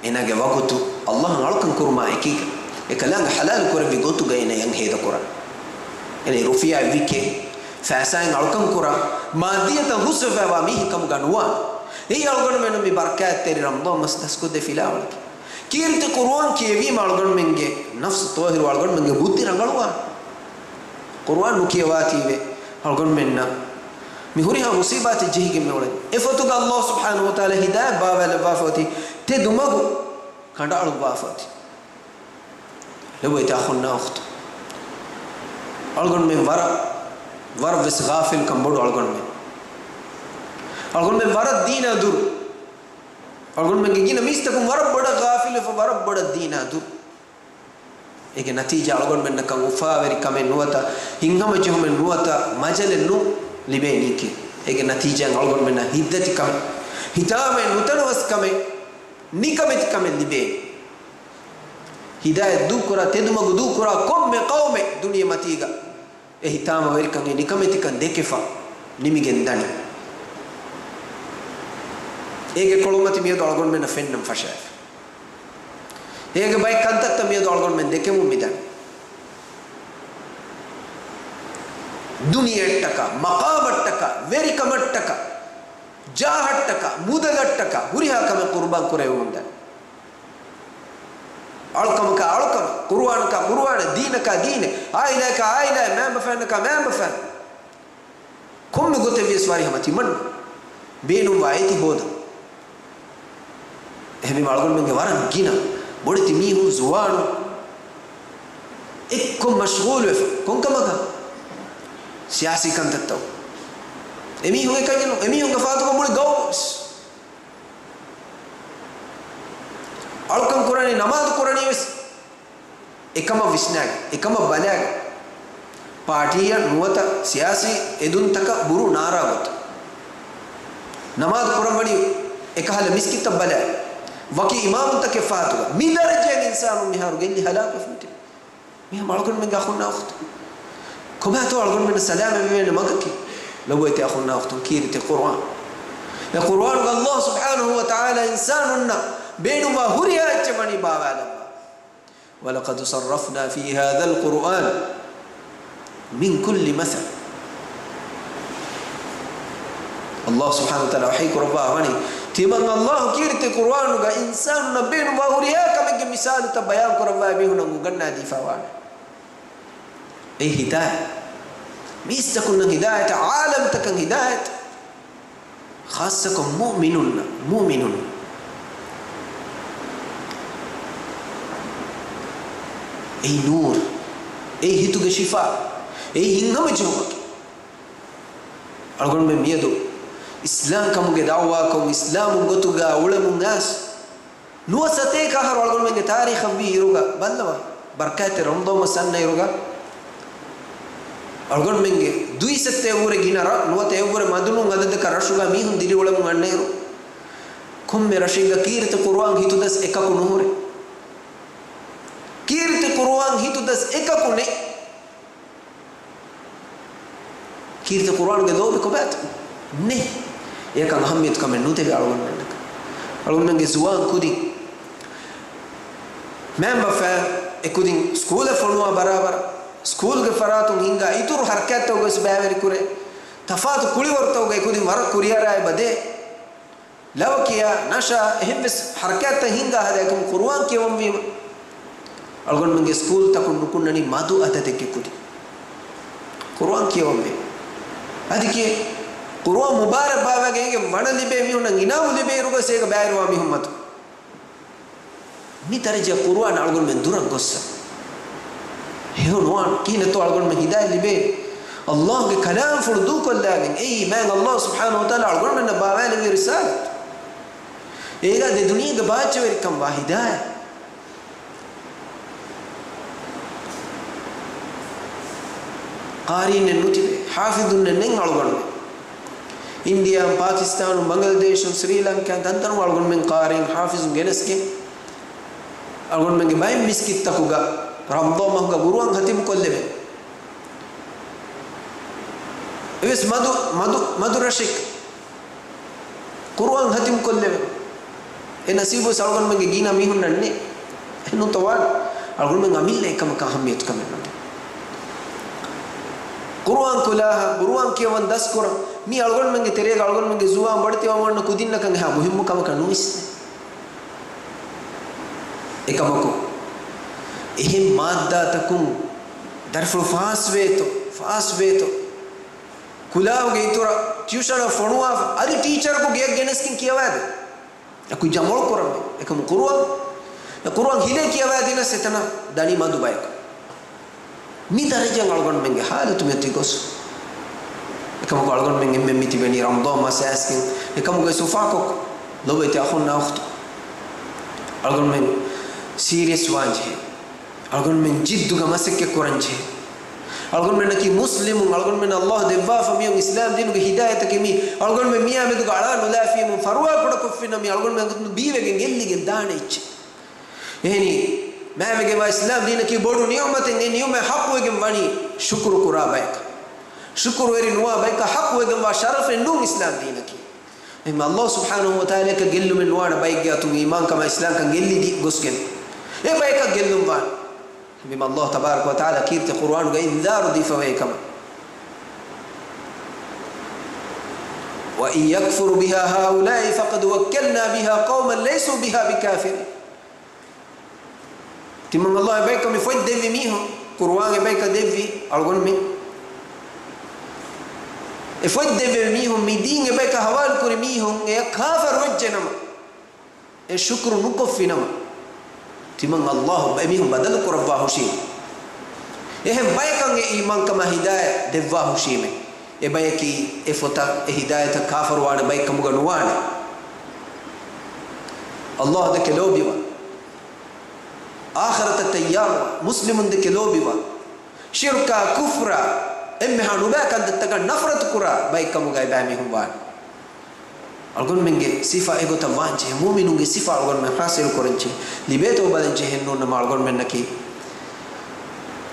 އޭނާގެ ވަގުތު ﷲ އަށް އަޅުކަން ކުރުމާ އެކީގަ، އެކަލާނގެ ޙަލާލު ކުރެއްވި ގޮތުގަ އޭނަ އަން ހޭދަކުރާނެ. އޭނަ ރުފިޔާ ވިކޭ، ފައިސާއިން އަޅުކަން ކުރާ، މާއްދިއްޔަތަށް ހުސްވެފައިވާ މީހެއް ކަމުގަ ނުވާނެ. އެއީ އަޅުގަނޑުމެންނަށް މި ބަރަކާތްތެރި ރަމަޟާން މަސް ދަސްކޮށްދޭ ފިލާވަޅަކީ. ކީރިތި ޤުރުއާން ކިޔެވީމަ އަޅުގަނޑުމެންގެ ނަފްސު ޠާހިރު، އަޅުގަނޑުމެންގެ ބުއްދި ރަނގަޅުވާނެ. ޤުރުއާން ނުކިޔަވާތީވެ އަޅުގަނޑުމެންނަށް މި ހުރިހާ މުޞީބާތެއް ޖެހިގެން މިއުޅެނީ. އެފޮތުގަ ﷲ ސުބްޙާނަހޫ ވަތަޢާލާ ހިދާޔަތް ބާވާލައްވާފަ އޮތީ، ތެދު މަގު ކަނޑައަޅުއްވާފަ އޮތީ. ލޮބުވެތި އަޚުންނާ އުޚްތުން، އަޅުގަނޑުމެން ވަރަށް، ވަރަށް ވެސް ޣާފިލްކަން ބޮޑު އަޅުގަނޑުމެން. އަޅުގަނޑުމެން ވަރަށް ދީނާ ދުރު. އަޅުގަނޑުމެންގެ ގިނަ މީސްތަކުން ވަރަށް ބޮޑަށް ޣާފިލުވެފަ، ވަރަށް ބޮޑަށް ދީނާ ދުރު. އޭގެ ނަތީޖާ އަޅުގަނޑުމެންނަކަށް އުފާވެރި ކަމެއް ނުވަތަ، ހިތްހަމަޖެހުމެއް ނުވަތަ، މަޖަލެއް ނޫން ލިބޭނީކީ. އޭގެ ނަތީޖާ އަޅުގަނޑުމެންނަށް ހިތްދަތި ކަމެއް، ހިތާމައެއް ނުތަނަވަސް ކަމެއް، ނިކަމެތި ކަމެއް ލިބޭނީ. ހިދާޔަތް ދޫކުރާ، ތެދުމަގު ދޫކުރާ ކޮންމެ ޤައުމެއް ދުނިޔެ މަތީގަ އެ ހިތާމަވެރިކަން، އެ ނިކަމެތިކަން ދެކެފަ ނިމިގެން ދަނީ. އޭގެ ކޮޅުމަތި މިއަދު އަޅުގަނޑުމެންނަށް ފެންނަން ފަށާފަ. އޭގެ ބައެއް ކަންތައްތައް މިއަދު އަޅުގަނޑުމެން ދެކެމުން މިދަނީ. ދުނިޔެއަށްޓަކާ، މަޤާމަށްޓަކާ، ވެރިކަމަށްޓަކާ، ޖާހަށްޓަކާ، މުދަލަށްޓަކާ، ހުރިހާ ކަމެއް ޤުރުބާން ކުރެވެމުން ދަނީ. އަޅުކަމަކާ އަޅުކަމެއް، ޤުރުއާނަކާ ޤުރުއާނެއް، ދީނަކާ ދީނެއް، އާއިލާއަކާ އާއިލާއެއް، މައިންބަފައިންނަކާ މައިންބަފައިން. ކޮންމެ ގޮތެއް ވިޔަސް ވަރިހަމަ ތިމަން ބޭނުންވާ އޭތި ހޯދަން. އެހެންވީމަ އަޅުގަނޑުމެންގެ ވަރަށް ގިނަ ބޮޑެތި މީހުން، ޒުވާނުން އެއްކޮށް މަޝްޣޫލުވެފަ. ކޮންކަމަކަށް؟ ސިޔާސީ ކަންތައްތައް. އެމީހުން އެކަންޏެއް ނޫން. އެމީހުންގެ ފާތުގަ މުޅި ގައުމުވެސް. އަޅުކަން ކުރަނީ، ނަމާދު ކުރަނީވެސް އެކަމަށް ވިސްނާގެން، އެކަމަށް ބަލާގެން. ޕާޓީއަށް ނުވަތަ ސިޔާސީ އެދުންތަކަށް ބުރޫ ނާރާ ގޮތަށް. ނަމާދު ކުރަންވަނީ އެކަހަލަ މިސްކިތަށް ބަލާ، ވަކި އިމާމުންތަކެއް ފާތުގަ. މި ދަރަޖައިން އިންސާނުން މިހާރު ގެއްލި ހަލާކުވެފަ މިތިބީ. މިހާ އަޅުގަނޑުމެންގެ އަޚުންނާ އުޚްތުން، ކޮބާތޯ އަޅުގަނޑުމެންނަށް ސަލާމަތްވެވޭނެ މަގަކީ؟ ލޮބުވެތި އަޚުންނާ އުޚްތުން، ކީރިތި ޤުރުއާން. އެ ޤުރުއާނުގަ ﷲ ސުބްޙާނަހޫ ވަތަޢާލާ އިންސާނުންނަށް ބޭނުންވާ ހުރިހާ އެއްޗެއް ވަނީ ބާވާލައްވާ. وَلَقَدْ صَرَّفْنَا فِي هَذَا الْقُرْآنَ مِنْ كُلِّ مَثَلٍ. ﷲ ސުބްޙާނަހޫ ވަތަޢާލާ ވަޙީ ކުރައްވާ ވަނީ، ތިމަން ﷲ ކީރިތި ޤުރުއާނުގަ އިންސާނުންނަށް ބޭނުންވާ ހުރިހާ ކަމެއްގެ މިސާލުތައް ބަޔާން ކުރައްވާ އެމީހުންނަށް އުނގަންނާދީފާ ވާނެ. އެ ހިދާޔަތް، މީސްތަކުންނަށް ހިދާޔަތް، ޢާލަމްތަކަށް ހިދާޔަތް. ޚާއްޞަކޮށް މުއުމިނުންނަށް، މުއުމިނުން. އެއީ ނޫރު، އެއީ ހިތުގެ ޝިފާ، އެއީ ހިތްހަމަޖެހުމަކީ. އަޅުގަނޑުމެން މިއަދު އިސްލާމްކަމުގެ ދަޢުވާކޮށް، އިސްލާމު ގޮތުގަ އުޅެމުން އައިސް، ނުވަސަތޭކަ އަހަރު އަޅުގަނޑުމެންގެ ތާރީޚަށްވީ އިރުގަ ބައްލަވާ، ބަރަކާތްތެރި ރަމަޟާން މަސް އަންނަ އިރުގަ އަޅުގަނޑުމެންގެ ދުއިސައްތަ އެއްވުރެ ގިނަ ރަށް ނުވަތަ އެއްވުރެ މަދުނޫން އަދަދަކަށް ރަށުގަ މީހުން ދިރިއުޅެމުން އަންނައިރު، ކޮންމެ ރަށެއްގަ ކީރިތި ޤުރުއާން ހިތުދަސް އެކަކު ނުހުރޭ. ކީރިތި ޤުރުއާން ހިތުދަސް އެކަކު ނެތް. ކީރިތި ޤުރުއާންގެ ލޯބި ކޮބާތޯ؟ ނެތް. އެކަން އަހައްމިޔަތު ކަމެއް ނުދެވޭ އަޅުގަނޑުމެންނަކަށް. އަޅުގަނޑުމެންގެ ޒުވާން ކުދިން، މައިންބަފައިން އެކުދިން ސްކޫލަށް ފޮނުވާ ބަރާބަރަށް، ސްކޫލްގެ ފަރާތުން ހިންގާ އިތުރު ހަރަކާތްތަކުގައި ވެސް ބައިވެރިކުރޭ. ތަފާތު ކުޅިވަރުތަކުގައި ކުދިން ވަރަށް ކުރިއަރާ އެބަ ދޭ. ލަވަ ކިޔާ، ނަޝާ، އެހެންވެސް ހަރަކާތްތައް ހިންގާ ހަދާ އެކަމު ޤުރުއާން ކިޔަވަންވީމަ، އަޅުގަނޑުމެންގެ ސްކޫލްތަކުން ނުކުންނަނީ މަދު އަދަދެއްގެ ކުދިން ޤުރުއާން ކިޔަވަންވީމަ. އަދި ކިޔޭ، ޤުރުއާން މުބާރާތް ބާވާގެން އޭގެ ވަނަ ލިބޭ މީހުންނަށް އިނާމު ލިބޭއިރުގަސް އޭގަ ބައިވެރިވާ މީހުން މަދު. މި ދަރަޖަ ޤުރުއާން އަޅުގަނޑުމެން ދުރަށް ގޮއްސަ. ހެޔޮ ނުވާން. ކިހިނެއްތޯ އަޅުގަނޑުމެން ހިދާޔަތް ލިބޭ؟ ﷲގެ ކަލާމްފުޅު ދޫކޮށްލާގެން. އެއީ މާތް ﷲ ސުބްޙާނަހޫ ވަތަޢާލާ އަޅުގަނޑުމެންނަށް ބާވާލެއްވި ރިސާލަތު. އޭގަ ދެ ދުނިޔޭގެ ބާއްޖަވެރިކަން ވާ ހިދާޔަތް. ޤާރީންނެއް ނުތިބޭ، ޙާފިޡުންނެއް ނެތް އަޅުގަނޑުމެން. އިންޑިޔާ، ޕާކިސްތާނު، ބަނގްލަދޭޝު، ސްރީލަންކާ ތަންތަނުން އަޅުގަނޑުމެން ޤާރީން ޙާފިޡުން ގެނެސްގެން، އަޅުގަނޑުމެންގެ ބައެއް މިސްކިތްތަކުގަ ރަމަޟާން މަހުގަ ޤުރުއާން ޚަތިމުކޮށްލެވޭ. އެވެސް މަދު، މަދު، މަދު ރަށެއް ޤުރުއާން ޚަތިމުކޮށްލެވޭ. އެ ނަސީބުވެސް އަޅުގަނޑުމެންގެ ގިނަ މީހުންނަށް ނެތް. އެހެންނޫންތޯ ވާން؟ އަޅުގަނޑުމެން އަމިއްލަ އެކަމަކަށް އަހައްމިޔަތު ކަމެއް ނުދޭ. ޤުރުއާން ކުލާހަ، ޤުރުއާން ކިޔަވަން ދަސްކުރަން، މީ އަޅުގަނޑުމެންގެ ތެރޭގަ އަޅުގަނޑުމެންގެ ޒުވާން ބޮޑެތިވާން އޮންނަ ކުދިންނަކަށް އެހާ މުހިއްމު ކަމަކަށް ނުވިސްނޭ. އެކަމަކު، އެހެން މާއްދާތަކުން ދަރިފުޅު ފާސްވޭތޯ، ފާސްވޭތޯ. ކުލާހުގެ އިތުރަށް ޓިއުޝަނަށް ފޮނުވާފަ، އަދި ޓީޗަރަކު ގެޔަށް ގެނެސްގެން ކިޔަވާދޭ. އެ ކުއްޖާ މޮޅު ކުރަންވީ. އެކަމު ޤުރުއާން، އެ ޤުރުއާން ހިލޭ ކިޔަވާދިނަސް އެތަނަށް ދަނީ މަދު ބަޔަކަށް. މި ދަރަޖައަށް އަޅުގަނޑުމެންގެ ޙާލަތު މިއޮތީ ގޮސް. އެކަމަކު އަޅުގަނޑުމެން އެންމެން މި ތިބެނީ ރަމަޟާން މަސް އައިސްގެން، އެކަމުގެ ސުފާކޮށް. ލޮބުވެތި އަޚުންނާ އުޚްތުން، އަޅުގަނޑުމެން ސީރިއަސް ވާން ޖެހޭ. އަޅުގަނޑުމެން ޖިއްދުގަ މަސައްކަތް ކުރަން ޖެހޭ. އަޅުގަނޑުމެންނަކީ މުސްލިމުން، އަޅުގަނޑުމެން ﷲ ދެއްވާފަ މިއޮން އިސްލާމް ދީނުގެ ހިދާޔަތަކީ މީ އަޅުގަނޑުމެން މިއާ މެދުގަ އަޅާ ނުލާފީމު ފަރުވާ ކުޑަކޮށްފިނަމީ އަޅުގަނޑުމެން ބީވެގެން ގެއްލިގެން ދާނެ އެއްޗެއް. އެހެނީ، މާތްވެގެންވާ އިސްލާމް ދީނަކީ ބޮޑު ނިޢުމަތެއް، އެ ނިޢުމަތް ޙައްޤުވެގެން ވަނީ ޝުކުރު ކުރާ ބަޔަކަށް. ޝުކުރުވެރި ނުވާ ބަޔަކަށް ޙައްޤުވެގެންވާ ޝަރަފެއް ނޫން އިސްލާމް ދީނަކީ. އެހެން ﷲ ސުބްޙާނަހޫ ވަތަޢާލާއަކަށް ގެއްލުމެއް ނުވާނެ ބައެއްގެ އަތުން އީމާންކަމާ އިސްލާމްކަން ގެއްލި ދި-، ގޮސްގެން. އެ ބަޔަކަށް ގެއްލުން ވާނެ. އެހެންވީމަ ﷲ ތަބާރަކަ ވަތަޢާލާ ކީރިތި ޤުރުއާނުގައި އިންޒާރު ދީފަވޭ ކަމަށް. وَإِنْ يَكْفُرْ بِهَا هَؤُلَاءِ فَقَدْ وَكَّلْنَا بِهَا قَوْمًا لَيْسُوا بِهَا بِكَافِرِينَ. ތިމަން ﷲ އެބަޔަކަށް މި ފޮތް ދެއްވި މީހުން، ޤުރުއާން އެބަޔަކަށް ދެއްވި އަޅުގަނޑުމެން. އެ ފޮތް ދެއްވެވި މީހުން މި ދީން އެބަޔަކަށް ހަވާލު ކުރި މީހުން އެ ކާފަރު ވެއްޖެ ނަމަ، އެ ޝުކުރު ނުކޮށްފި ނަމަ، ތިމަން ﷲ އެމީހުން ބަދަލު ކުރައްވާ ހުށީ. އެހެން ބަޔަކަށް އެ އީމާންކަމާ ހިދާޔަތް ދެއްވާ ހުށީމޭ. އެ ބަޔަކީ އެ ފޮތަށް އެ ހިދާޔަތަށް ކާފަރުވާނެ ބައެއް ކަމުގަ ނުވާނެ. ﷲ ދެކެ ލޯބިވާ، އާޚިރަތަށް ތައްޔާރުވާ، މުސްލިމުން ދެކެ ލޯބިވާ، ޝިރުކާ، ކުފްރާ، އެންމެހާ ނުބައި ކަންތައްތަކަށް ނަފްރަތު ކުރާ ބައެއް ކަމުގައި ބައެއް މީހުން ވާނެ. އަޅުގަނޑުމެންގެ ސިފަ އެގޮތަށް ވާންޖެހޭ، މުއުމިނުންގެ ސިފަ އަޅުގަނޑުމެން ޙާޞިލު ކުރަންޖެހޭ، ލިބޭތޯ ބަލަންޖެހޭ، ނޫންނަމަ އަޅުގަނޑުމެންނަކީ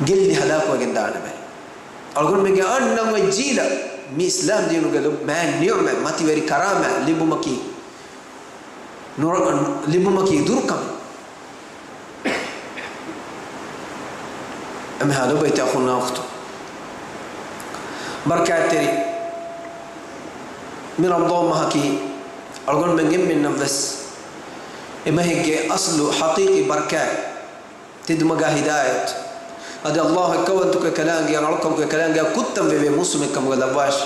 ގެއްލި ހަލާކުވެގެން ދާނެ ބައެއް. އަޅުގަނޑުމެންގެ އަންނަން އޮތް ޖީލަށް މި އިސްލާމް ދީނުގެ ލު-، މާތް ނިޢުމަތް، މަތިވެރި ކަރާމާތް ލިބުމަކީ ނުރ-، ލިބުމަކީ ދުރުކަމެއް. އެންމެހާ ލޮބުވެތި އަޚުންނާ އުޚްތުން، ބަރަކާތްތެރި މި ރަމަޟާން މަހަކީ އަޅުގަނޑުމެން އެންމެންނަށް ވެސް އެ މަހެއްގެ އަސްލު ޙަޤީޤީ ބަރަކާތް، ތެދުމަގާ ހިދާޔަތް، އަދި ﷲ އެއްކައުވަންތަކުގެ ކަލާނގެއަށް، އަޅުކަމުގެ ކަލާނގެއަށް ކުއްތަން ވެވޭ މޫސުމެއް ކަމުގަ ލައްވާށި.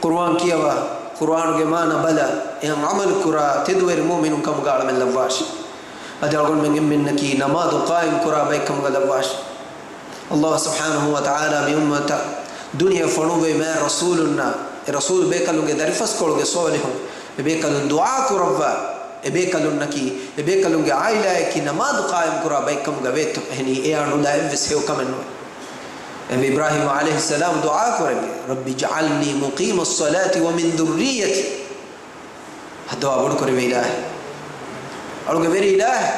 ޤުރުއާން ކިޔަވާ، ޤުރުއާނުގެ މާނަ ބަލާ، އެހެން ޢަމަލު ކުރާ ތެދުވެރި މުއުމިނުން ކަމުގަ އަޅަމެން ލައްވާށި. އަދި އަޅުގަނޑުމެން އެންމެންނަކީ ނަމާދު ޤާއިމް ކުރާ ބައެއް ކަމުގަ ލައްވާށި. ﷲ ސުބްޙާނަހޫ ވަތަޢާލާ މި އުއްމަތަށް ދުނިޔެ ފޮނުއްވި މާތް ރަސޫލުންނާ، އެ ރަސޫލު ބޭކަލުންގެ ދަރިފަސްކޮޅުގެ ޞާލިޙުން، އެ ބޭކަލުން ދުޢާ ކުރައްވާ، އެ ބޭކަލުންނަކީ، އެ ބޭކަލުންގެ ޢާއިލާއަކީ ނަމާދު ޤާއިމް ކުރާ ބައެއް ކަމުގަ ވޭތޯ. އެހެނީ އެޔާ ނުލާ އެއްވެސް ހެޔޮ ކަމެއް ނުވޭ. އެ އިބްރާހީމް ޢަލައިހިއްސަލާމް ދުޢާ ކުރެއްވި، "رب اجعلني مقيم الصلاة ومن ذريتي." ހައްދަވާ ބޮޑު ކުރެވޭ އިލާހެއް. އަޅުގެ ވެރި އިލާހެއް.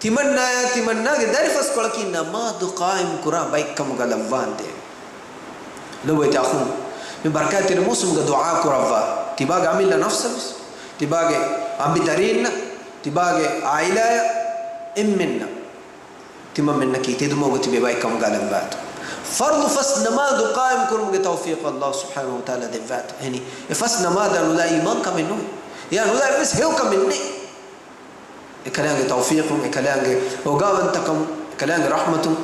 ތިމަންނާޔާ ތިމަންނާގެ ދަރިފަސްކޮޅަކީ ނަމާދު ޤާއިމް ކުރާ ބައެއްކަމުގަ ލައްވާނދޭ. ލޮބުވެތި އަޚުން، މި ބަރަކާތްތެރި މޫސުމުގަ ދުޢާ ކުރައްވާ، ތިބާގެ އަމިއްލަ ނަފްސަށް ވެސް، ތިބާގެ އަނބި ދަރީންނަށް، ތިބާގެ އާއިލާޔަށް، އެންމެންނަށް، ތިމަންމެންނަކީ ތެދުމަގު ތިބޭ ބައެއްކަމުގަ ލައްވާތޯ. ފަރުޟު ފަސް ނަމާދު ޤާއިމް ކުރުމުގެ ތައުފީޤު އައްލާހު ސުބްޙާނަހު ވަތަޢާލާ ދެއްވާތޯ. އެހެނީ، އެ ފަސް ނަމާދާ ނުލާ އީމާންކަމެއް ނުވޭ. އެޔާ ނުލާ އެއްވެސް ހެޔޮކަމެއް ނެތް. އެކަލާނގެ ތައުފީޤުން، އެކަލާނގެ އޯގާވަންތަކަމުން، އެކަލާނގެ ރަޙްމަތުން،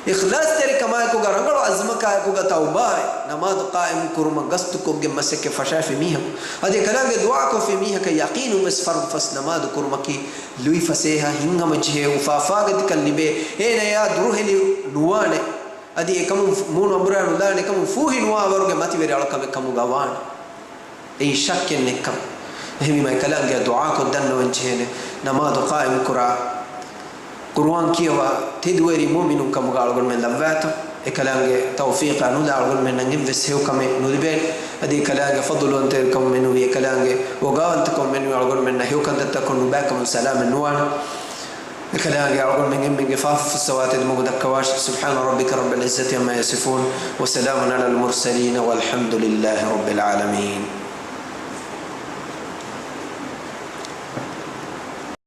އިޚްލާޞްތެރިކަމާއެކުގަ، ރަނގަޅު ޢަޒްމަކާއެކުގަ ތައުބާވެ، ނަމާދު ޤާއިމް ކުރުމަށް ގަސްތުކޮށްގެން މަސައްކަތް ފަށާފި މީހަކު، އަދި އެކަލާނގެ ދުޢާކޮށްފި މީހަކަށް ޔަޤީނުން ވެސް ފަރުޟު ފަސް ނަމާދު ކުރުމަކީ ލުއިފަސޭހަ، ހިތްހަމަޖެހޭ، އުފާ އުފާގަތިކަން ލިބޭ، އޭނަޔާ ދުރުހެލި ނުވާނެ. އަދި އެކަމުން މޫނު އަނބުރާ ނުލާނެ ކަމުން ފޫހި ނުވާވަރުގެ މަތިވެރި އަޅަކަމެއް ކަމުގަ ވާނެ. އެއީ ޝައްކެއް ނެތްކަމެއް. އެހެންވީމަ އެކަލާނގެއަށް ދުޢާކޮށް ދަންނަވަން ޖެހޭނެ، ނަމާދު ޤާއިމް ކުރާ، ޤުރުއާން ކިޔަވާ، ތެދުވެރި މުއުމިނުން ކަމުގަ އަޅުގަނޑުމެން ލައްވާތޯ. އެކަލާނގެ ތައުފީޤާ ނުލާ އަޅުގަނޑުމެންނަށް އެއްވެސް ހެޔޮކަމެއް ނުލިބޭނެ. އަދި އެކަލާނގެ ފަޟުލުވަންތައިރުކަމުން މެނުވީ، އެކަލާނގެ އޯގާވަންތަކަމުން މެނުވީ އަޅުގަނޑުމެންނަށް ހެޔޮކަންތައްތަކުން ނުބައިކަމުން ސަލާމަތް ނުވާނެ. އެކަލާނގެ އަޅުގަނޑުމެން އެންމެންގެ ފާފަ ފުއްސަވާ ތެދުމަގު ދައްކަވާށި. سبحان ربك رب العزة عما يصفون، وسلام على المرسلين، والحمد لله رب العالمين.